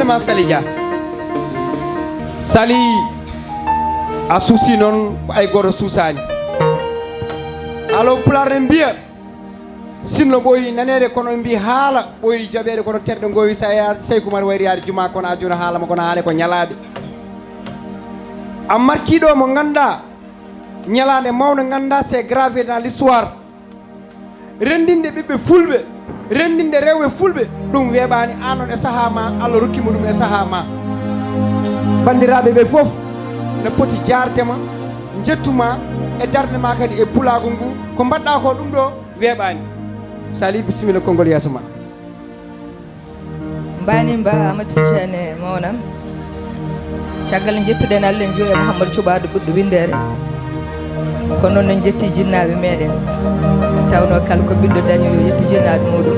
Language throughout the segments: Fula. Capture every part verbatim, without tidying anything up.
Ma Sali Dia. Sali, a suusi noon ko ay gooto suusaani. Alo, Pulaar ne mbiya, sinno ɓooyi naneede kono mbi haala ɓooyi jaɓeede kono terɗe ngowi sa yaade sey kumar wayri yaade juma kono a juna haala ma kono haale ko ñalaaɗe. A marki ɗo mo ngannduɗaa ñalaande mawnde ngannduɗaa c'est gravé dans l'histoire. Renndinde ɓiɓɓe fulɓe, renndinde rewɓe fulɓe, ɗum weeɓaani. Aan noon e sahaa ma Allah rokkima ɗum e sahaa ma. Banndiraaɓe ɓe fof ne poti jaarde ma, njettu ma e darnde ma kadi e pulaagu ngu. Ko mbaɗɗa ko ɗum ɗo weeɓaani. Sali, bisimilla, konngol yeeso ma. Mbani mba Amadou Tidiane mawnam. Caggal njettuɗen Allah en juuɗe Mouhamadou Cuɓaaɗo ɓuɗɗo winndere. Ko noon en jetti jinnaaɓe meɗen. Tawno kala ko ɓiɗɗo dañi yo yetti jinnaaɓe muɗum.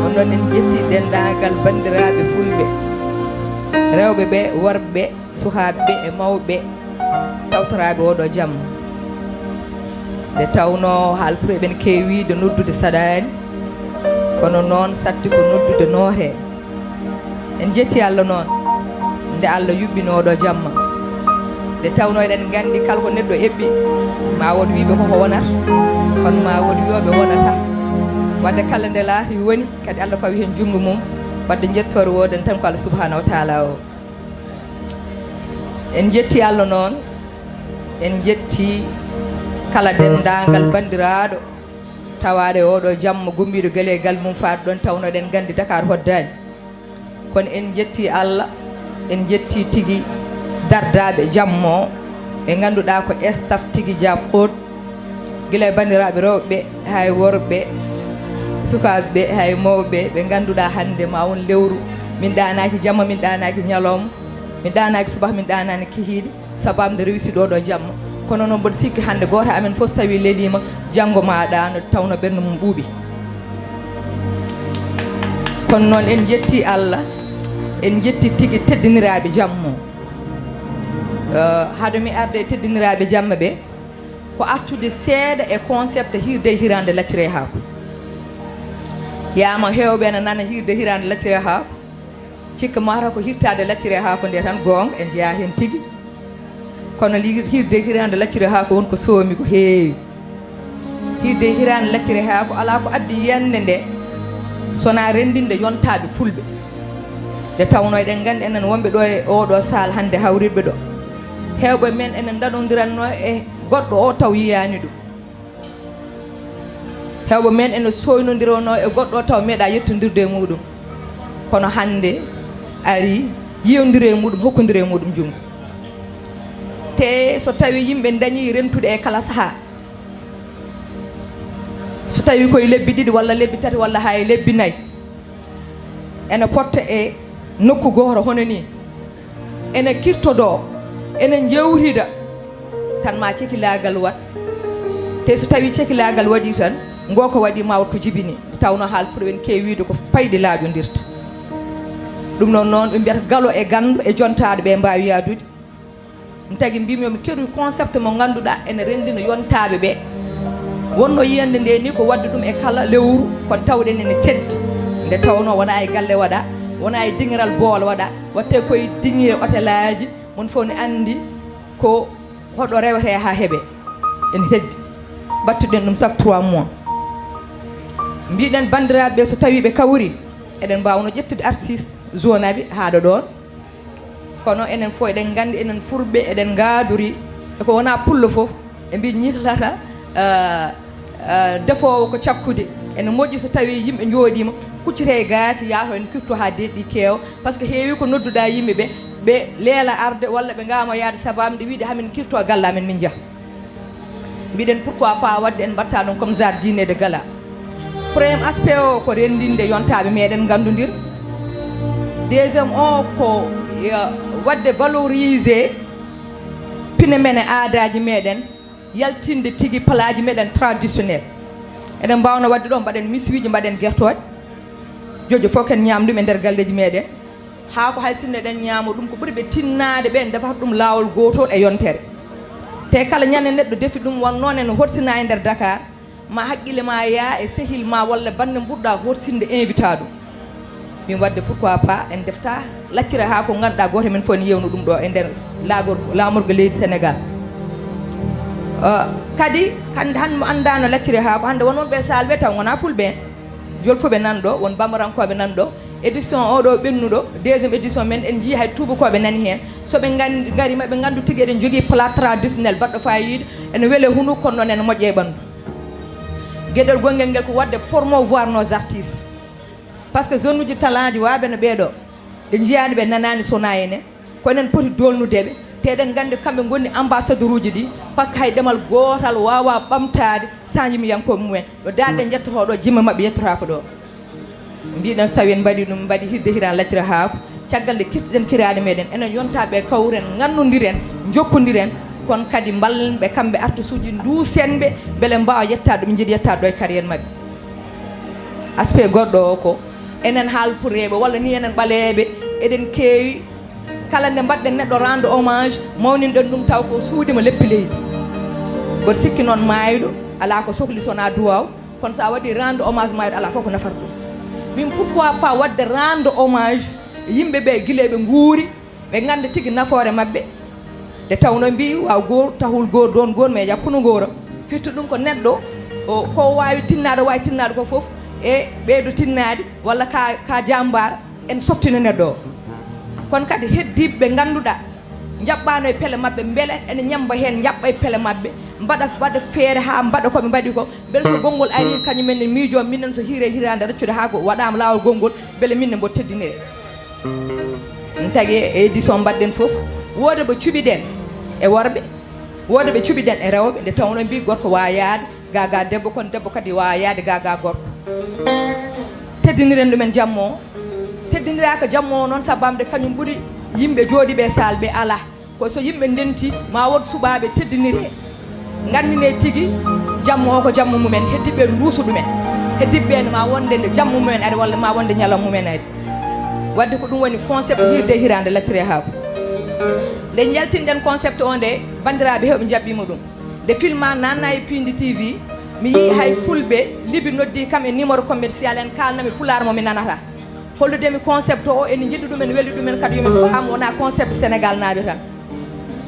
Ko noon en jetti denndaangal banndiraaɓe fulɓe, rewɓe ɓe, worɓe ɓe, sukaaɓe ɓe e mawɓe ɓe tawtoraaɓe oɗo jamma. Nde tawnoo haalpure ɓen keewiiɗo noddude saɗaani, kono noon satti ko noddude nootee. En njetti Allah noon nde Allah yuɓɓinoo oɗo jamma. Nde tawnoo eɗen nganndi kala ko neɗɗo eɓɓi, ma wood wiyɓe koko wonata, kono ma wood wiyooɓe wonata. Wadde kala nde laati woni, kadi Allah fawi heen junngo mum, wadde njettoore wooden tan ko Allah subhanahu wa taala o. En njetti Allah noon, en njetti kala denndaangal banndiraaɗo tawaaɗo e oɗo jamma gummiiɗo gila e galle mum faade ɗoon tawnoo eɗen nganndi Dakar hoddaani. Kono en njetti Allah, en njetti tigi dardaaɓe jamma o ɓe ngannduɗaa ko staff tigi jaaɓ qooɗ. Gila e banndiraaɓe rewɓe ɓe, haa e worɓe ɓe, sukaaɓe ɓe, haa e mawɓe ɓe, ɓe ngannduɗaa hannde ma won lewru min ɗaanaaki jamma, min ɗaanaaki ñalawma, min ɗaanaaki subaka, min ɗaanaani kihiiɗe, sababu nde rewisi ɗo ɗo jamma. Kono noon mboɗo sikki hannde gooto e amen fof so tawii leliima, janngo ma ɗaano, tawnoo ɓernde mum ɓuuɓi. Kono noon en njetti Allah, en njetti tigi teddiniraaɓe jamma o. Eh, hade mi arde e teddiniraaɓe jamma ɓe, ko artude seeɗa e concept hiirde e hiraande lacciri e haako. Yaama heewɓe ene nana hiirde hiraande lacciri e haako, cikka mata ko hirtaade lacciri e haako nde tan, goonga en njeyaa heen tigi. Kono li- hiirde hiraande lacciri e haako won ko soomi ko heewi. Hiirde hiraande lacciri e haako alaa ko addi yiyannde nde so wonaa renndinde yontaaɓe fulɓe. Nde tawnoo eɗen nganndi enen wonɓe ɗo e oɗo saal hannde hawriiɓe ɗo, heewɓe men ene ndaɗondirannoo e goɗɗo o taw yiyaani ɗum. Heewɓe men ene sooynondironoo e goɗɗo o taw meeɗaa yettondirde e muɗum. Kono hannde ari yiyondira e muɗum, hokkondira e muɗum junngo. Te so tawii yimɓe ndañii rentude e kala sahaa, so tawii koye lebbi ɗiɗi walla lebbi tati walla haa e lebbi nayi, ene potta e nokku gooto hono nii, ene kirtodoo, ene njewtida, tan ma cekilaagal waɗ. Te so tawii cekilaagal waɗii tan, ngoo ko waɗii ma waɗ ko jibini. Nde tawnoo haalpure ɓe ene keewi wiyde ko payɗi laaƴondirta. Ɗum noon noon ɓe mbiyata galo e ganndo e jontaaɗo ɓe mbaawi yaadude. Ɗum tagi mbiymi yo mi keɗoy concept mo ngannduɗaa ene renndina yontaaɓe ɓe. Wonnoo yiyannde nde ni ko waɗde ɗum e kala lewru, kono tawɗen ene teddi. Nde tawnoo wonaa e galle waɗaa, wonaa e diŋiral boowal waɗaa, waɗtee koye diŋire otelaaji, mon fof ne anndi ko hoɗo rewetee haa heɓee. Ene teddi. Mbaɗtuɗen ɗum chaque trois mois. Mbiɗen banndiraaɓe ɓe so tawii ɓe kawri, eɗen mbaawno ƴettude artiste zone abi haa ɗo ɗoon. Kono enen fof eɗen nganndi, enen fulɓe eɗen ngaadori e ko wonaa pullo fof, ɓe mbi ñihlata, ah, ah, defoowo ko cakkude. Ene moƴƴi so tawii yimɓe njooɗiima, kuccitee e gaati, yaatoo ene kirtoo haa deeƴi keewa, par ce que heewi ko nodduɗaa yimɓe ɓe, ɓe leela arde walla ɓe ngaama yaade sababu nde wiyde hamin kirtoo galle amen min njaha. Mbiɗen pourquoi pas waɗde en mbaɗta ɗum comme jardin de gala. Premier aspect o ko renndinde yontaaɓe meɗen nganndondira. Deuxième o ko, eh, waɗde valoriser pine men e aadaaji meɗen, yaltinde tigi palaaji meɗen traditionnel. Eɗen mbaawno waɗde ɗo, mbaɗen misuuji, mbaɗen gertooɗe, jojo fof ken ñaam ɗum e nder galleeji meɗen. Haako hay sinno eɗen ñaamo ɗum, ko ɓuri ɓe tinnaade ɓe ndefata ɗum laawol gootol e yontere. Te kala ñande neɗɗo defi ɗum, won noon ene horsina e nder Dakar, ma haqqille ma yaa e sehil ma walla bannde mburɗa horsinde invita ɗum. Min waɗde pourquoi pas en defta laccira haa ko ngannduɗaa gooto men fof ne yewno ɗum ɗo e nder laagor laamorgo leydi Sénégal. Kadi hannde hannde mo anndaano laccira haa ko hannde won wonɓe e saal ɓe taw wonaa fulɓe en. Jolfuɓe nan ɗo, won bamarankooɓe nan ɗo. Édition oɗo ɓennuɗo, deuxième édition men, en njii hay tuubakooɓe nani heen. So ɓe ngan- ngari maɓe nganndu tigi eɗen njogii plat traditionnel baɗɗo faayiida, ene wele hunuko kono noon ene moƴƴa e ɓanndu. Geɗel gonngel ngel ko waɗde promouvoir nos artistes. Par ce que zone uji talaaji waaɓe no ɓeeɗo, ɓe njiyaani ɓe nanaani sona enen, ko enen poti doolnude ɓe, te eɗen nganndi kamɓe ngoni ambassadeur uji ɗi, par ce que hay ɗemal gootal waawaa ɓamtaade sans yimiyankooɓe mumen, ɗo daaɗe njettotoo ɗo, jimme maɓɓe yettotaako ɗo. Mbiɗen so tawi en mbaɗi ɗum, mbaɗi hirde hiraan laccira haako, caggal nde kirtiɗen kiraade meɗen, enen yontaa ɓe kawren, ngannondiren, njokkondiren, kono kadi mballen ɓe kamɓe artisuuji, nduusen ɓe, mbele mbaawa yettaade ɗo ɓe njiɗi yettaade ɗo e carrière maɓɓe. Aspect goɗɗo o ko enen haalpureeɓe walla ni enen ɓaleeɓe, eɗen keewi, kala nde mbaɗɗen neɗɗo rendre hommage, mawninɗen ɗum taw ko suuɗima leppi leydi. Mboɗo sikki noon maayɗo alaa ko sohli so wonaa duwaaw, kono so a waɗi rendre hommage maayɗo alaa fof ko nafata ɗum. Min pourquoi pas waɗde rendre hommage yimɓe ɓe gila eɓe nguuri, ɓe ngannda tigi nafoore maɓɓe. Nde tawnoo mbi waaw goor, tahul goor, doon goor, mais yakkuno goora. Firti ɗum ko neɗɗo o, ko waawi tinnaade, waawi tinnaade ko fof, e ɓeydo tinnaade, walla ka, ka jambaar, en softina neɗɗo o. Kono kadi heddiiɓe ɓe ngannduɗaa njaɓɓaano e pele maɓɓe, mbele ene ñamba heen, njaɓɓa e pele maɓɓe, mbaɗa, waɗa feere haa mbaɗa ko ɓe mbaɗi ko, mbele so gonngol arii, kañum en ne miijoo, minen so hiiree hiraande raccude haa ko waɗaama laawol gonngol, mbele min ne mbo teddinire. Ɗum tagi e édition mbaɗɗen fof, wooda ɓe cuɓiɗen e worɓe, wooda ɓe cuɓiɗen e rewɓe, nde tawnoo mbi gorko waawa yaade ga ga debbo, kono debbo kadi waawa yaade ga ga gorko. Teddiniren ɗumen jamma o, teddiniraaka jamma o noon, sababu nde kañum ɓuri yimɓe jooɗiiɓe e saal ɓe alaa. Ko so yimɓe ndenti, ma won suɓaaɓe teddiniree, nganndinee tigi jamma o ko jamma mumen, heddiiɓe nduusa ɗumen. Heddiiɓe ɓe ne ma wonde nde jamma mumen ari walla ma wonde ñalawma mumen ari. Wadde ko ɗum woni concept hiirde e hiraande lacciree haako. Nde njaltinɗen concept o nde, banndiraaɓe heewɓe njaɓɓiima ɗum. Nde filma naatna e Piindi T V, mi yii hay fulɓe Libi noddii kam e numéro commercial en, kaalna mi pulaar mo mi nanata. Hollude mi concept o, ene njiɗi ɗum, ene weli ɗum en, kadi yo min faamu wonaa concept Sénégal naaɓe tan.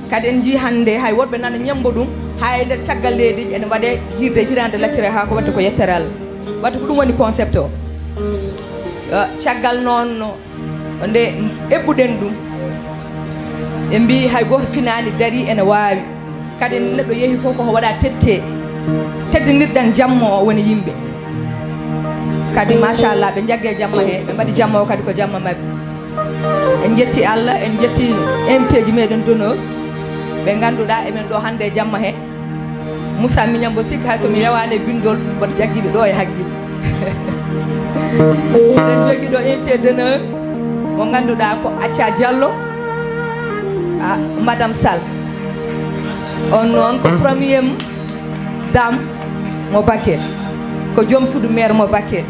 Kadi en njii hannde hay woɗɓe nana ñemmbo ɗum, haa e nder caggal leydi ene waɗee hiirde hiraande lacciree haako, wadde ko yettere Allah. Wadde ko ɗum woni concept o. Eh, caggal noon no nde eɓɓuɗen ɗum, ɓe mbii hay gooto finaani darii ene waawi. Kadi neɗɗo yehi fof koko waɗa tette. Teddinirɗen jamma o woni yimɓe. Kadi machallah ɓe jagge jamma he, ɓe mbaɗi jamma o kadi ko jamma maɓɓe. En jetti Allah, en jetti invité ji meɗen d'honneur ɓe ngannduɗaa emen ɗo hannde e jamma he. Moussa Mignane mbo sikki hay so mi yawaani e binndol, mboɗo jaggiiɓe ɗo e hakkille. Eɗen jogii ɗo invité d'honneur mo ngannduɗaa ko Acha Diallo, ah, Madame Sall. On noon ko première dame mo Bakel, ko joom suudu maire mo Bakel,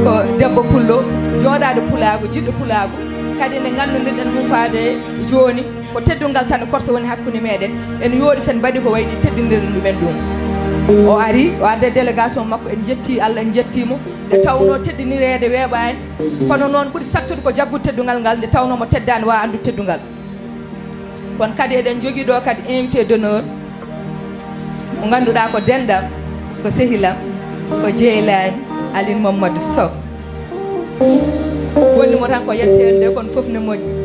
ko debbo pullo, jooɗaaɗo pulaagu, jiɗɗo pulaagu, kadi nde ngannduɗen ɗum faade jooni. Ko teddungal tan e korse woni hakkunde meɗen. En yooɗi sen mbaɗi ko wayni teddindiren ɗumen ɗum. O ari, o adda délégation makko, en jetti Allah, en jettimo. Nde tawno teddinireede weeɓaani, kono noon ɓuri sattude ko jaggude teddungal ngal, nde tawno mo teddaani waawa anndude teddungal. Kono kadi eɗen jogii ɗo kadi invité d'honneur mo ngannduɗaa ko denɗam, ko sehilam, ko Jeylani Aline Mamadou Sow. Woni mo tan ko yetteende, kono fof ne moƴƴi.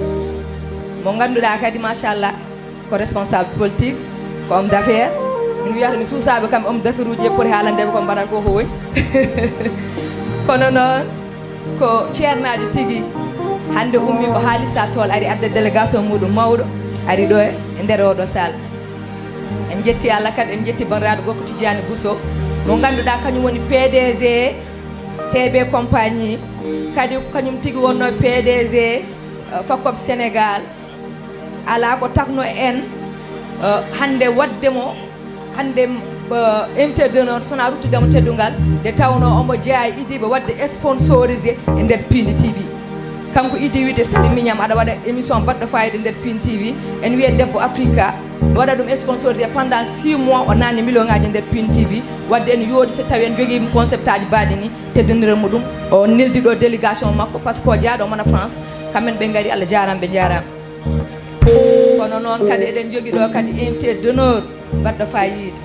Mo ngannduɗaa kadi, machallah, ko responsable politique, ko homme d'affaires. Min wiyata mi suusaaɓe kam homme d'affaires uji e poti haalandeɓe ko mbaɗata ko ko woni. Kono noon ko ceernaajo tigi. Hannde ummi ko haalisa tool, ari adda délégation muɗum mawɗo, ari ɗo e nder oɗo salle. En jetti Allah kadi, en jetti bandiraaɗo gorko Tidiane Bousso, mo ngannduɗaa kañum woni P D G T B compagnie, kadi ko kañum tigi wonno P D G, eh, Fakop Sénégal. Alaa ko takno en, eh, hannde waɗde mo, hannde, eh, invité d'honneur, so wonaa ruttude mo teddungal, nde tawno omo jeyaa e idiiɓe waɗde sponsorisé e nder Piindi T V. Kanko idi wiide Sali Mignane aɗa waɗa émission baɗɗo fayida nder Piindi T V, en wiyat debbo Afrika. waɗa ɗum sponsorisé pendant six mois, o naatni million ngaji nder Pin T V. Wadde en yooɗi so tawi en jogii concept aji baɗi ni, teddindiren mo ɗum. O neldi ɗo délégation makko, parce que o jaaɗo mana France. Kamɓe ɓe ngari, Allah jaaraama, ɓe njaaraama. Kono noon kadi eɗen jogii ɗo kadi invité d'honneur baɗɗo faayiida.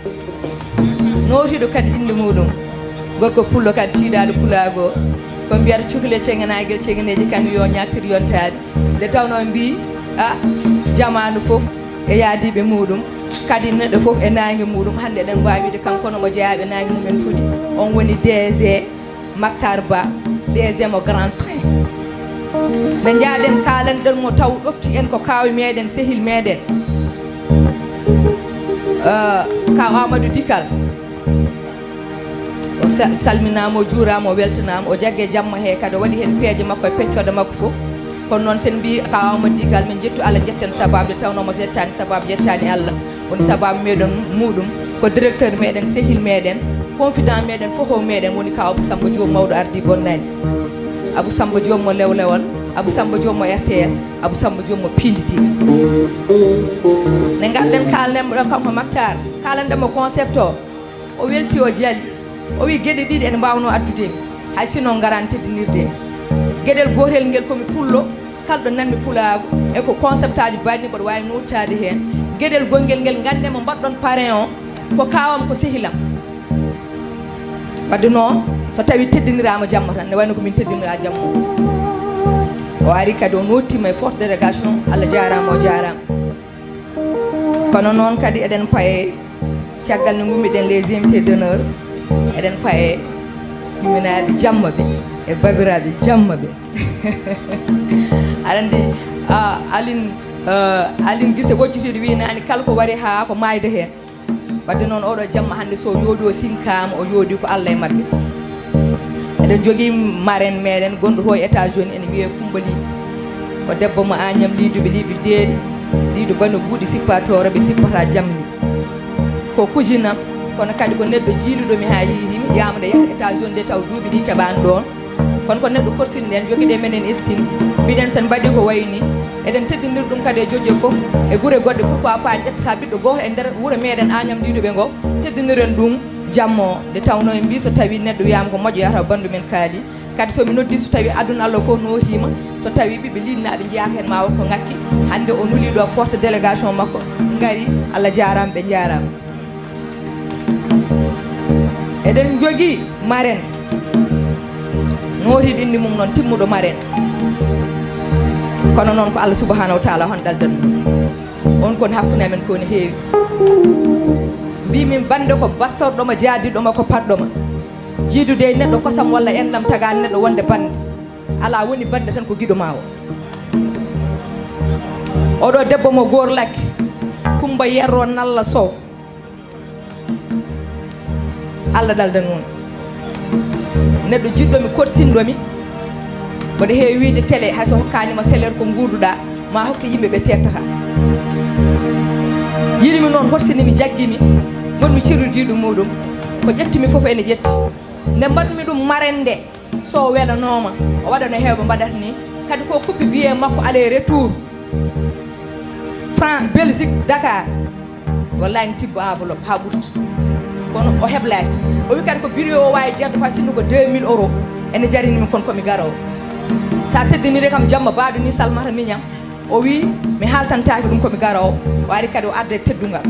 Nootiiɗo kadi innde muɗum. Gorko pullo kadi tiiɗaaɗo pulaagu o. Ko mbiyata cukalel ceŋanaagel ceŋaneeji kañum yo ñaattir yontaade. Nde tawnoo mbii, a, jamaanu fof e yaadiiɓe muɗum. Kadi neɗɗo fof e naange muɗum. Hannde eɗen mbaawi wiide kanko no mo jeyaa ɓe naange mum en fuɗi. On woni D G Mactar Ba, D G mo Grand Train. Nde njaaden kaalanɗen mo taw ɗofti en ko kaaw meɗen, sehil meɗen. Eh, kaaw Amadou Dikal. O sa-, salminaama, o juuraama, o weltanaama, o jagge jamma he kadi, o waɗi heen peeje makko e peccooɗe makko fof. Kono noon, sen mbii kaaw Amadou Dikal, min njettu Allah, njetten sabaabu, nde tawnoo mo so yettaani sabaabu, yettaani Allah. Woni sabaabu meɗen muɗum, ko directeur meɗen, sehil meɗen, confident meɗen, fof o meɗen, woni kaaw Abou Samba Diop, mawɗo ardi bonnani. Abou Samba Diop mo Lewlewal, Abou Samba Diop mo R T S, Abou Samba Diop mo Pindi T V. Nde ngarɗen kaalnen mo ɗo kanko Mactar, kaalanɗen mo concept o. O welti, o jali. O wi geɗe ɗiɗi ene mbaawnoo addude mi, hay sinno ngaraani teddinirde mi. Geɗel gootel ngel ko mi pullo, kala ɗo nanmi pulaagu, e ko concept aji baɗɗi mboɗo waawi nootaade heen. Geɗel gonngel ngel, ngannden mo mbaɗɗon parrain o, ko kaawam, ko sehilam. Wadde noon, so tawi teddiniraama jamma tan, ne wayno ko min teddinira jamma o. O ari kadi, o noottiima e forte délégation, Allah jaaraama, o jaaraama. Kono noon kadi eɗen paye, caggal nde ngummiɗen les invités d'honneur, eɗen paye yumminaaɓe jamma ɓe e babiraaɓe jamma ɓe. Aɗa anndi, ah, Aline, ah, Aline Gise ɓoccitiiɗo wi naani kala ko wari haa ko maayde heen. Wadde noon, oɗo jamma hannde, so yooɗi, o sinkaama, o yooɗi ko Allah e maɓɓe. Eɗen jogii marraine meɗen gonɗo to e États-Unis, ene wiyee Kumba Ly. Ko debbo mo Agnam Liiduɓe, Liibi Deeri, Liidu Bano Buuɗi, Sippa Tooro, ɓe sippata jamni. Ko cousine am, kono kadi ko neɗɗo jiiluɗo mi haa yiiti mi, yaamude yaha États-Unis de, taw duuɓi ɗi keɓaani ɗoon. Kono ko neɗɗo korsinɗen, jogiɗen menen estime. Mbiɗen sen mbaɗi ko wayi ni, eɗen teddinir ɗum kadi e joƴƴo fof, e gure goɗɗe, pourquoi pas en ƴetta ɓiɗɗo gooto e nder wuro meɗen Agnam Liiduɓe ngo, teddiniren ɗum jamma o. Nde tawnoo en mbii so tawi neɗɗo wiyaama ko moƴƴo, yahata banndum en kaali. Kadi so mi noddi, so tawi aduna Allah fof nootiima, so tawi ɓiɓɓe liinnaaɓe njeyaaka heen, ma won ko ngakki. Hannde o nulii ɗo forte délégation makko, ngari, Allah jaaraama, ɓe njaaraama. Eɗen njogii marraine, nootiiɗo innde mum noon, timmuɗo marraine. Kono noon ko Allah subhanahu wa taala hon ɗaldan ɗum. On kon hakkunde amen ko ne heewi. Mbii min bannde ko battorɗo ma, jaadiɗo ma, ko paɗɗo ma. Jiidude e neɗɗo kosam walla enɗam tagaani neɗɗo wonde bannde. Alaa, woni bannde tan ko giɗo ma o. Oɗo debbo mo goor lakke, Kumba Yerro Nalla Sow. Allah ɗaldan on. Neɗɗo jiɗɗo mi, korsinɗo mi. Mboɗo heewi wiide télé, hay so hokkaani ma salaire ko nguurduɗaa, ma hokke yimɓe ɓe teettata. Yiɗi mi noon, horsini mi, jaggi mi, ngon mi cirrudiiɗo muɗum. Ko ƴetti mi fof ene ƴetti. Nde mbaɗmi ɗum marraine nde, so o welanooma, o waɗa no heewɓe mbaɗata ni. Kadi ko kuɓɓi billet makko aller retour, France, Belgique, Dakar. Wallahi, ne tibba enveloppe haa ɓurti. Kono o heblaaki. O wi kadi ko billet o waawi jarde faa sinno ko deux mille euros. Ene jarini mi, kono ko mi garoowo. Sa teddiniri kam jamma baɗo ni, salmata miñam. O wi mi haaltantaake ɗum, ko mi garoowo. O ari kadi, o arde teddungal.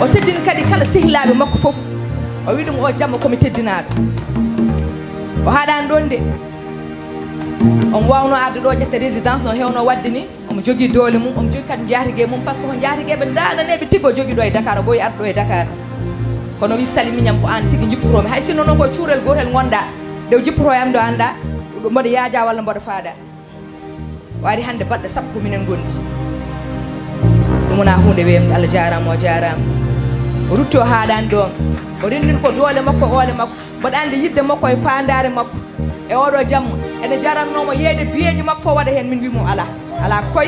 O teddini kadi kala sehilaaɓe makko fof. O wi ɗum o jamma ko mi teddinaaɗo. O haaɗaani ɗoon de. Omo waawnoo arde ɗo ƴetta résidence no heewnoo waɗde ni. Omo jogii doole mum, omo jogii kadi njaatige mum, par ce que ko njaatigeeɓe ndaananeeɓe tigi o jogii ɗo e Dakar, o ɓooyi arde ɗo e Dakar. Kono o wi, Sali miñam, ko aan tigi jippotoo mi. Hay sinno noon ko e cuurel gootel ngonɗaa, nde o jippotoo e am ɗo, anndaa, mboɗo yaaja walla mboɗo faaɗa. O ari hannde balɗe sappo ko minen ngondi. Ɗum wonaa huunde weemde. Allah jaaraama, o jaaraama. O rutti, o haaɗaani ɗoon. O renndini ko doole makko, oole makko. Mboɗo anndi yiɗde makko e faandaare makko e oɗo jamma, ene jarannoo mo yeeyde biyeeji makko fof waɗa heen. Min mbii mo, alaa, alaa koy,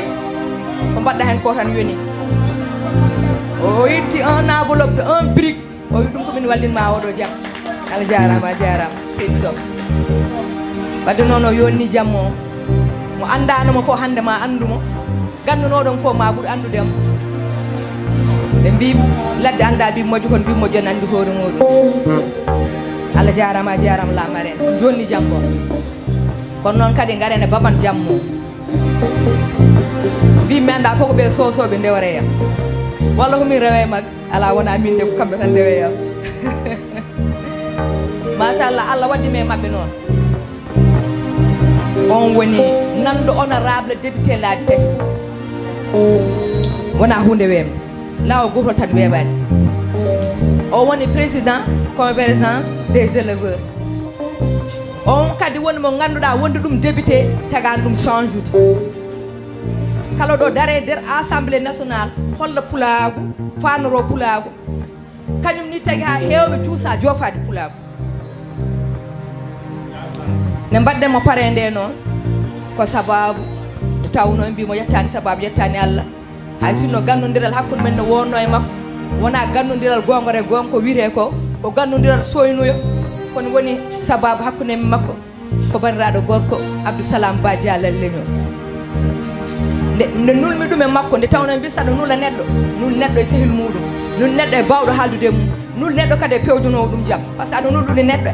ko mbaɗɗaa heen ko tan yoni. O itti un enveloppe de un brique, o wi ɗum ko min wallinma oɗo jamma. Allah jaaraama, a jaaraama, seydi Sow. Wadde noon o yonni jamma o, mo anndaano mo fof hannde ma anndu mo. Ganndunooɗo mo fof ma ɓur anndude mo. Ɓe mbii ladde anndaa mbii moƴƴo, kono mbii moƴƴo ne anndi hoore muuɗum. Allah jaaraama, a jaaraama laamaren. On joonni jambo. Kono noon kadi ngaren e baban jammo. Mbii mi anndaa fof ko ɓe soosooɓe ndewre yam. Walla ko min rewa e maɓɓe? Alaa, wonaa min de, ko kamɓe tan ndewe yam. Machallah, Allah waddi mi e maɓɓe noon. On woni nanɗo honorable député laabi tati. Wonaa huunde weemde. Laawol gootol tan weeɓaani. O woni président convergence des éleveurs. On kadi woni mo ngannduɗaa wonde ɗum député tagaani ɗum change ude. Kala ɗo dare nder assemblée nationale holla pulaagu, faanoro pulaagu. Kañum ni tagi haa heewɓe cuusa joofaade pulaagu. Ne mbaɗden mo paree nde noon ko sabaabu nde tawnoo en mbii mo yettaani sabaabu, yettaani Allah. Hay sinno ganndondiral hakkunde men no wonno e makko, wonaa ganndondiral goongore goonga ko wiyetee ko, ko ganndondiral soynuyo, kono woni sabaabu hakkunde men makko. Ko banndiraaɗo gorko Abdou Salam Ba Dialal Leñol. Nde, nde nulmi ɗum e makko, nde tawnoo mbi saɗa nula neɗɗo, nul neɗɗo e sehil muuɗum, nul neɗɗo e baawɗo haaldude e mum, nul neɗɗo kadi e pewjanoowo ɗum jam. Par ce que aɗa nulɗude neɗɗo,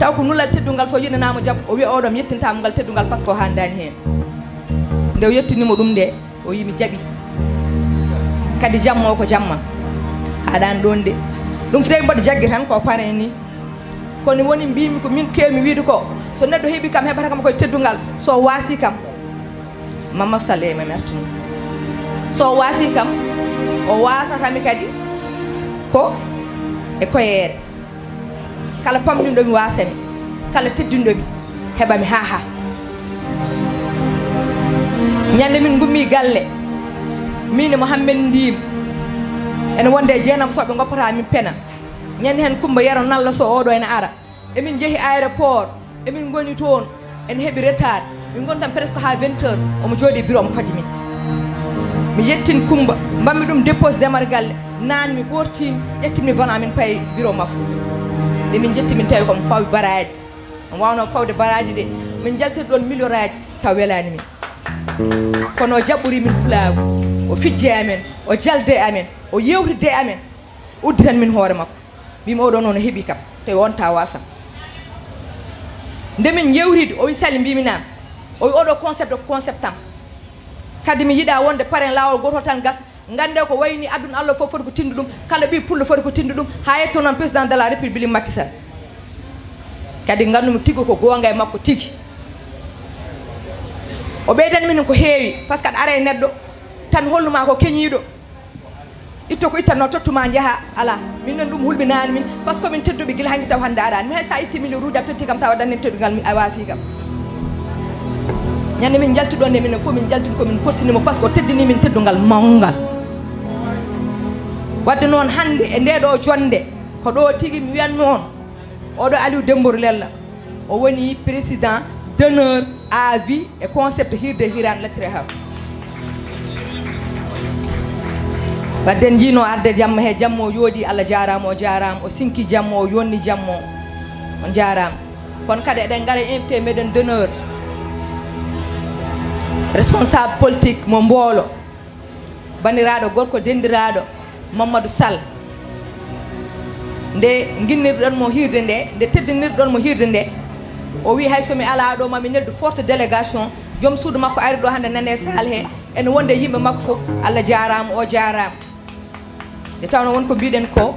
taw ko nulal teddungal, so yiɗanaama jam, o wiya oɗo mi yettintaama ngal teddungal par ce que o haandaani heen. Nde o yettini mo ɗum nde, o yii mi jaɓi. Kadi jamma o ko jamma. Haɗaani ɗoon de. Ɗum fotee mboɗo jaggi tan ko pare ni. Kono woni mbiymi ko min keewmi wiyde ko, so neɗɗo heɓi kam, heɓata kam koye teddungal, so waasi kam. Mama Sall e Mami Artuno. So waasi kam, o waasata mi kadi ko e koyeere. Kala pamɗinɗo mi waasa mi, kala teddinɗo mi heɓa mi haa haa. Ñande min ngummi galle, min e Mouhamed Ndim, ene wonde e jeenam soɓe ngoppata min pena. Ñande heen Coumba Yero Nalla Sow oɗo ene ara. Emin njehi aéroport, emin ngoni toon, ene heɓi retard. Min ngoni tan presque haa vingt heures, omo jooɗi e bureau omo fadi min. Mi yettin Coumba, mbaɗmi ɗum dépose demal galle, naanmi, ɓoortiimi, ƴettimi volant, min payi bureau makko. Nde min njetti, min tawi komo fawi baraaɗi. Omo waawnoo fawde baraaɗi de, min njaltiri ɗoon miliyonaaji, taw welaani min. Kono o jaɓɓori min pulaagu, o fijji e amen, o jalde e amen, o yeewtidde e amen, udditan min hoore makko. Mbimi oɗo noon o heɓi kam, tawi on ta wasam. Nde min njewtidi, o wi Sali, mbimi naam. O wi oɗo concept ko concept am. Kadi mi yiɗa wonde paren laawol gotol tan gasa. Ngande ko wayni aduna Allah fof foti ko tindu ɗum, kala ɓi pullo foti ko tindu ɗum, haa yetto noon président de la république Macky Sall. Kadi nganndu mi tigi ko goonga e makko tigi. O ɓeydan min ko heewi, par ce que aɗa ara e neɗɗo tan holluma ko keñiiɗo. Itto ko ittanno, tottuma, njaha, ala. Min noon ɗum hulɓinaani min, par ce que min tedduɓe gila hanki taw hannde araani. Mi hay sa itti million rouge a totti kam, sa waɗan nen teddungal mi a waasi kam. Ñande min njalti ɗon nde, minen fof min njaltin ko min korsini mo, par ce que o teddini min teddungal mawngal. Wadde noon hannde e nde ɗo jonnde, ko ɗo tigi mi wiyatno on, oɗo Aliou Dembourou Lella. O woni président d'honneur à vie e concept Hirde Hiiraan Lacciri e Haw. Wadde en njiino arde jamma he, jamma o yooɗi, Allah jaaraama, o jaaraama, o sinki jamma, o yonni jamma, o jaaraama. Kono kadi eɗen ngara e invité meɗen d'honneur, responsable politique mo Mboolo. Banndiraaɗo gorko denndiraaɗo Mamadou Sall, nde ginnirɗon mo hiirde nde, nde teddinirɗon mo hiirde nde, o wi hay so mi alaa ɗo ma mi neldu forte délégation, joom suudu makko ari ɗo hannde nane saal he, ene wonde yimɓe makko fof, Allah jaaraama, o jaaraama. Nde tawno won ko mbiɗen ko,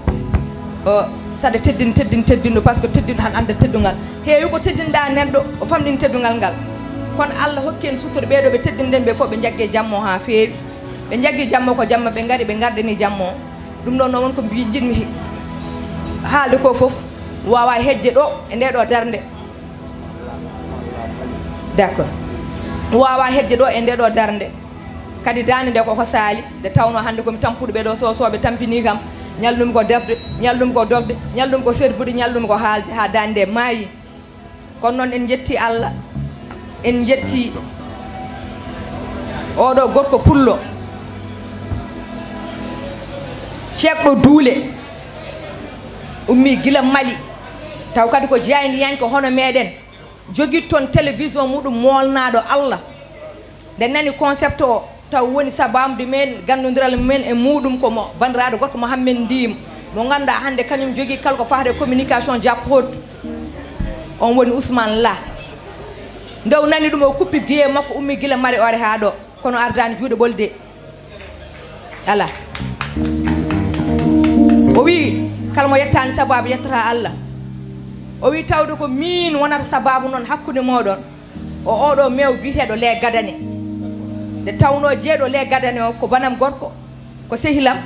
o, saɗa teddin, teddin, teddinɗo, par ce que teddinɗo tan annda teddungal. Heewi ko teddinɗa neɗɗo, o famɗini teddungal ngal. Kono Allah hokki en suttoro ɓeeɗo ɓe teddinɗen ɓe fof ɓe njagge jammo haa feewi. Ɓe njaggi jamma ko jamma, ɓe ngari, ɓe ngardini jamma o. Ɗum ɗon noon won ko mbi-, njiɗmi he-, haalde ko fof, wawa hejje ɗo e nde ɗo darnde. D'accord. Wawa hejje ɗo e nde ɗo darnde. Kadi daande nde koko saali, nde tawno hannde komi tampuɗo ɓe ɗo sosoɓe tampini kam, ñallumi ko defde, ñallumi ko dogde, ñallumi ko servude, ñallumi ko haalde, haa daande nde maayi. Kono noon en njetti Allah, en njetti oɗo gorko pullo, ceekɗo duule, ummi gila Mali, taw kadi ko jaayndiyanke hono meɗen, jogii toon télévision muɗum moolnaɗo Allah. Nde nani concept o, Taw woni sabaabu men ganndondiral men e muuɗum ko mo banndiraaɗo gorko Mohammed Ndim, mo ngannduɗaa hannde kañum jogii kala ko faati e communication Japot. On woni Ousmane Lah. Nde o nani ɗum, o kuppi giye makko, ummi gila Mari Ore haa ɗo, kono ardaani juuɗe ɓolde. Alaa. O wii, kala mo yettaani sabaabu, yettata Allah. O wii, tawde ko miin wonata sabaabu noon hakkunde mooɗon. O oɗo meew biyeteeɗo Lee Gadane. Nde tawnoo jeyɗo Lee Gadane o ko banam gorko, ko sehilam,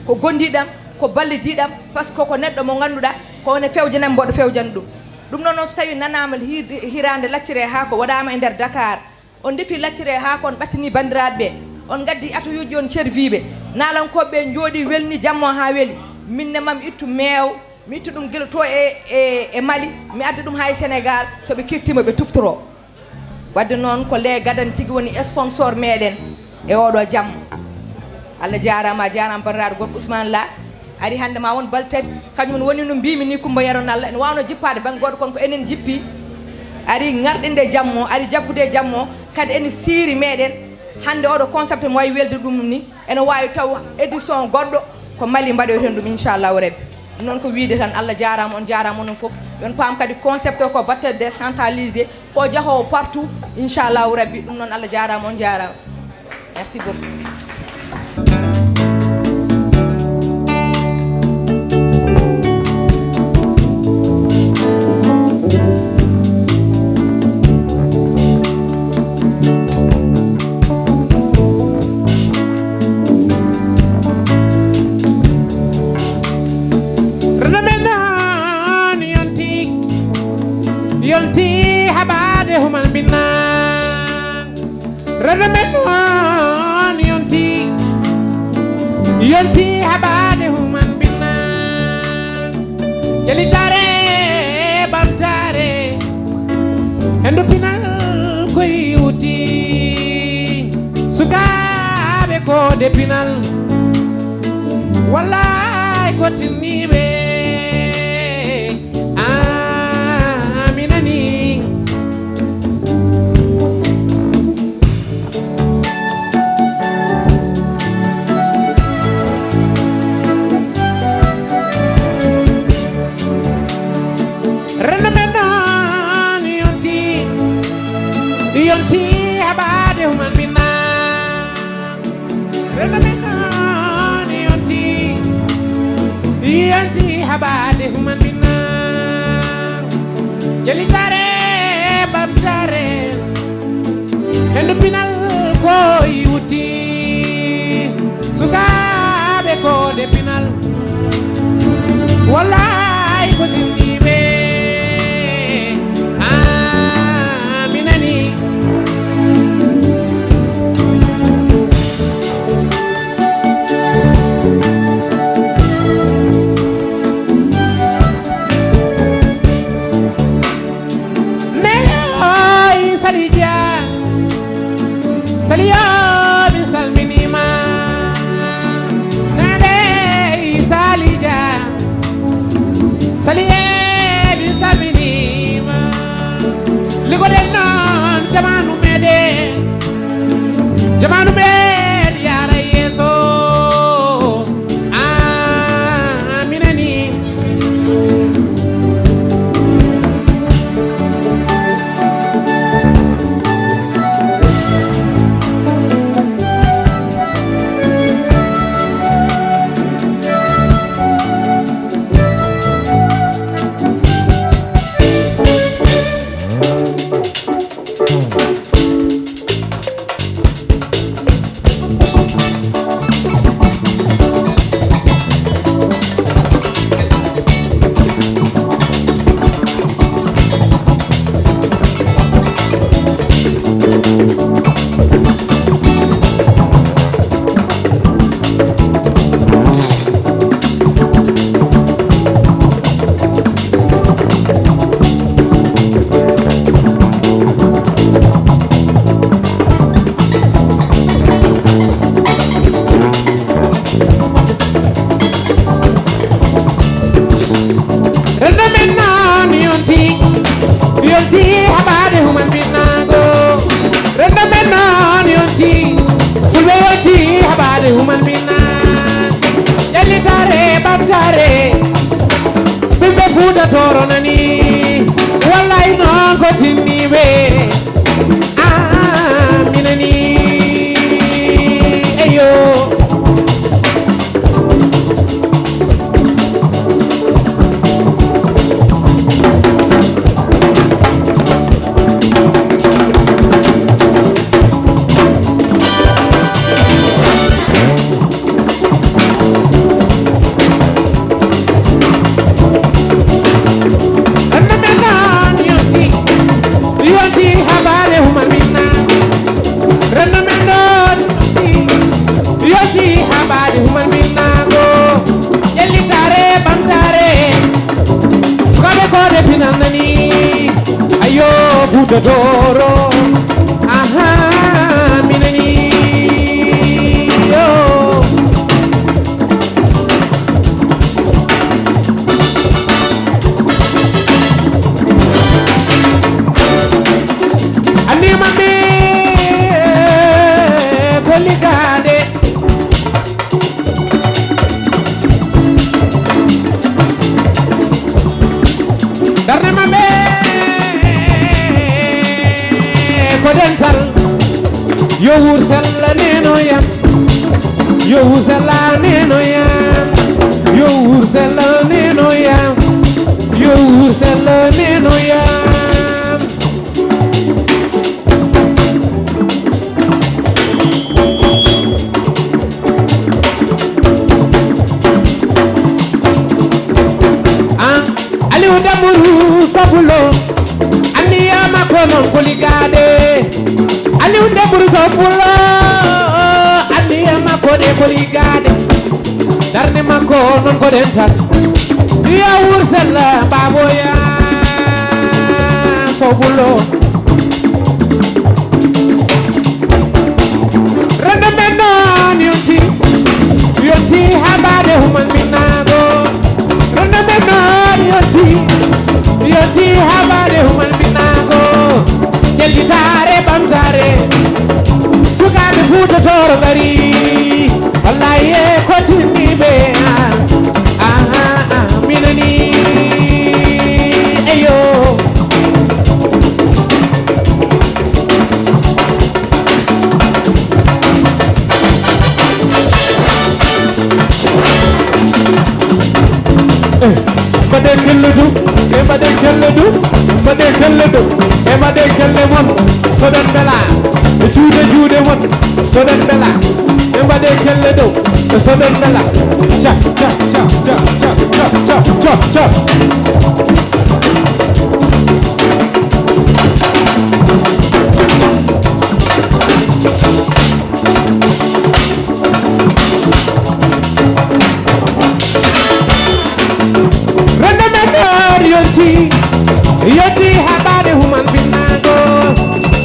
ko gondiiɗam, ko ballidiiɗam, par ce que ko neɗɗo mo ngannduɗaa ko woni fewjanam mboɗo fewjana ɗum. Ɗum noon, noon so tawii nanaama hir-, hiraande lacciri e haako waɗaama e nder Dakar, on ndefi lacciri e haako, on ɓattini banndiraaɓe ɓe, on ngaddi atayuuji, on cerviiɓe, naalankooɓe ɓe njooɗii welni jammo haa weli. Min ne mam ittu meew, mi itta ɗum gila to e, e, e Mali, mi adda ɗum haa e Sénégal, so ɓe kirtiima ɓe tuftoro. Wadde noon ko Lee Gadane tigi woni sponsor meɗen e oɗo jamma. Allah jaaraama, a jaaraama banndiraaɗo gorko Ousmane Lah. Ari hannde ma won balɗe tati, kañum woni no mbimi ni Coumba Yero Nalla, ene waawno jippaade bannge goɗɗo kono ko enen jippi. Ari ngarɗinde jammo, ari jaggude jammo, kadi ene siiri meɗen. Hannde oɗo concept mo wayi welde ɗum ni, ene waawi taw édition goɗɗo ko Mali mbaɗoyten ɗum, inchallahu rabbi. Ɗum noon ko wiide tan, Allah jaaraama, on jaaraama, onon fof. Yon paam kadi concept o ko batte décentralisé, ko jahoowo partout, inchallahu rabbi. Ɗum noon, Allah jaaraama, on jaaraama. Merci beaucoup. Rana men noon yonti, yonti haɓaade human binna. Rana men noon yonti, yonti haɓaade human binna. Jalitaare, ɓamtaare, henndu pinal ko iwti. Sukaaɓe ko de pinal, wallaay ko tinniiɓe. Amina ni. Rana men noon yonti, yonti haɓaade human binna. Rana men noon yonti, yonti haɓaade human binna. Jalitaare, ɓamtaare, henndu pinal ko iwti. Sukaaɓe ko de pinal, wallaay ko tinniiɓe. Amina ni. Mele oy Sali Dia, Sali yo, mi salminiima. Nande Sali Dia, Sali ye, mi salminiima. Ligoɗen noon jamaanu meɗen, jamaanu men yaara yeeso. Amina ni. Toro nani, wallahi noon ko tinniiɓe. Ah, mi nani, eyo. Renndo men ɗon yonti, yonti habaare human minna. Renndo men ɗon yonti, yonti habaare human minna go. Ƴellitaare, ɓamtaare, koɓe koɗe pinal nani. Ayo, Fuuta Tooro. Aha, mi nani. Yo. Anniya maɓɓe ko liggaade. Darnde maɓɓe ko dental. Yo wuur sella nenoyam. Yo wuur sella nenoyam. Yo wuur sella nenoyam. Yo wuur sella nenoyam. Ah, Aliou Dembourou Sopulo, anniya makko noon ko liggaade. Aliou Dembourou Sopulo, anniya makko de ko liggaade. Darnde makko noon ko dental. Yo wuur sella, baboya Sopulo. Renndo men noon yonti, yonti habaade human minnago. Renndo men noon yonti, yonti habaade human minnago. Ƴellitaare, ɓamtaare, sukaaɓe Fuuta Tooro ngari. Wallahi e ko tinniiɓe. Ah, ah, ah, mi nani. Eyo. Eh, mbaɗe kelle du, e mbaɗe kelle du, mbaɗe kelle du, e mbaɗe kelle mon. Soɗon mbela, e juuɗe juuɗe mon. Soɗon mbela, e mbaɗe kelle dow, e soɗon mbela. Ca, ca, ca. Renndo men ɗon yonti, yonti habaade human binnaango.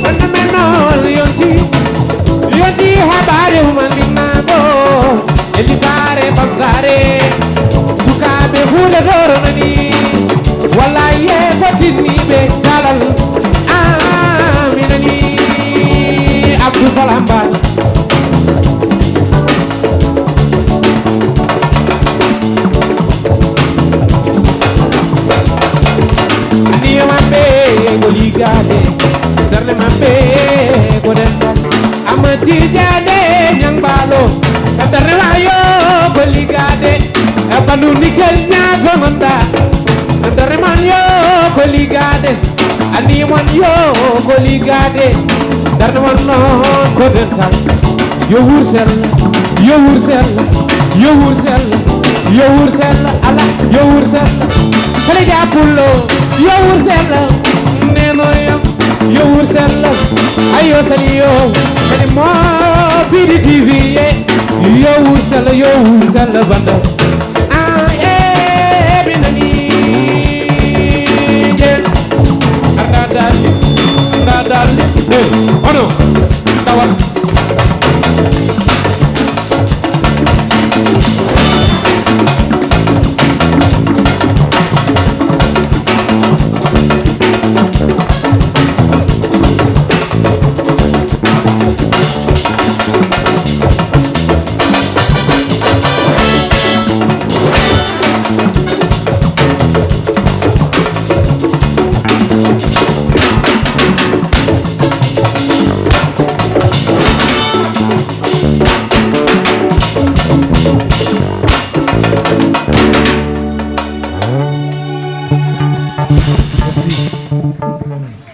Renndo men ɗon yonti, yonti habaade human binnaango. Ƴellitaare, ɓamtaare, sukaaɓe Fuuta Tooro nani. Wallahi e ko tinniiɓe calal. Ah, mi nani Abdou Salam Ba. Anniya maɓɓe ko liggaade, darnde maɓɓe ko dental. Amma Tijaane Ñaŋ Baalo, darnde maa yo ko liggaade. E ɓanndu Nikel ñaago ngonɗaa, darnde man yo ko liggaade. Anniya mon yo ko liggaade, darnde mon noon ko dental. Yo wuur sella, yo wuur sella, yo wuur sella, yo wuur sella, ala, yo wuur sella. Kala Dia Pullo, yo wuur sella. Neno yo, yo wuur sella. Ayo sali yo, sali mo, Bidi T V ye. Yo wuur sella, yo wuur sella banda. Ah, eh, mi nani. Arda dali, arda dali. Hey, ono, tawal.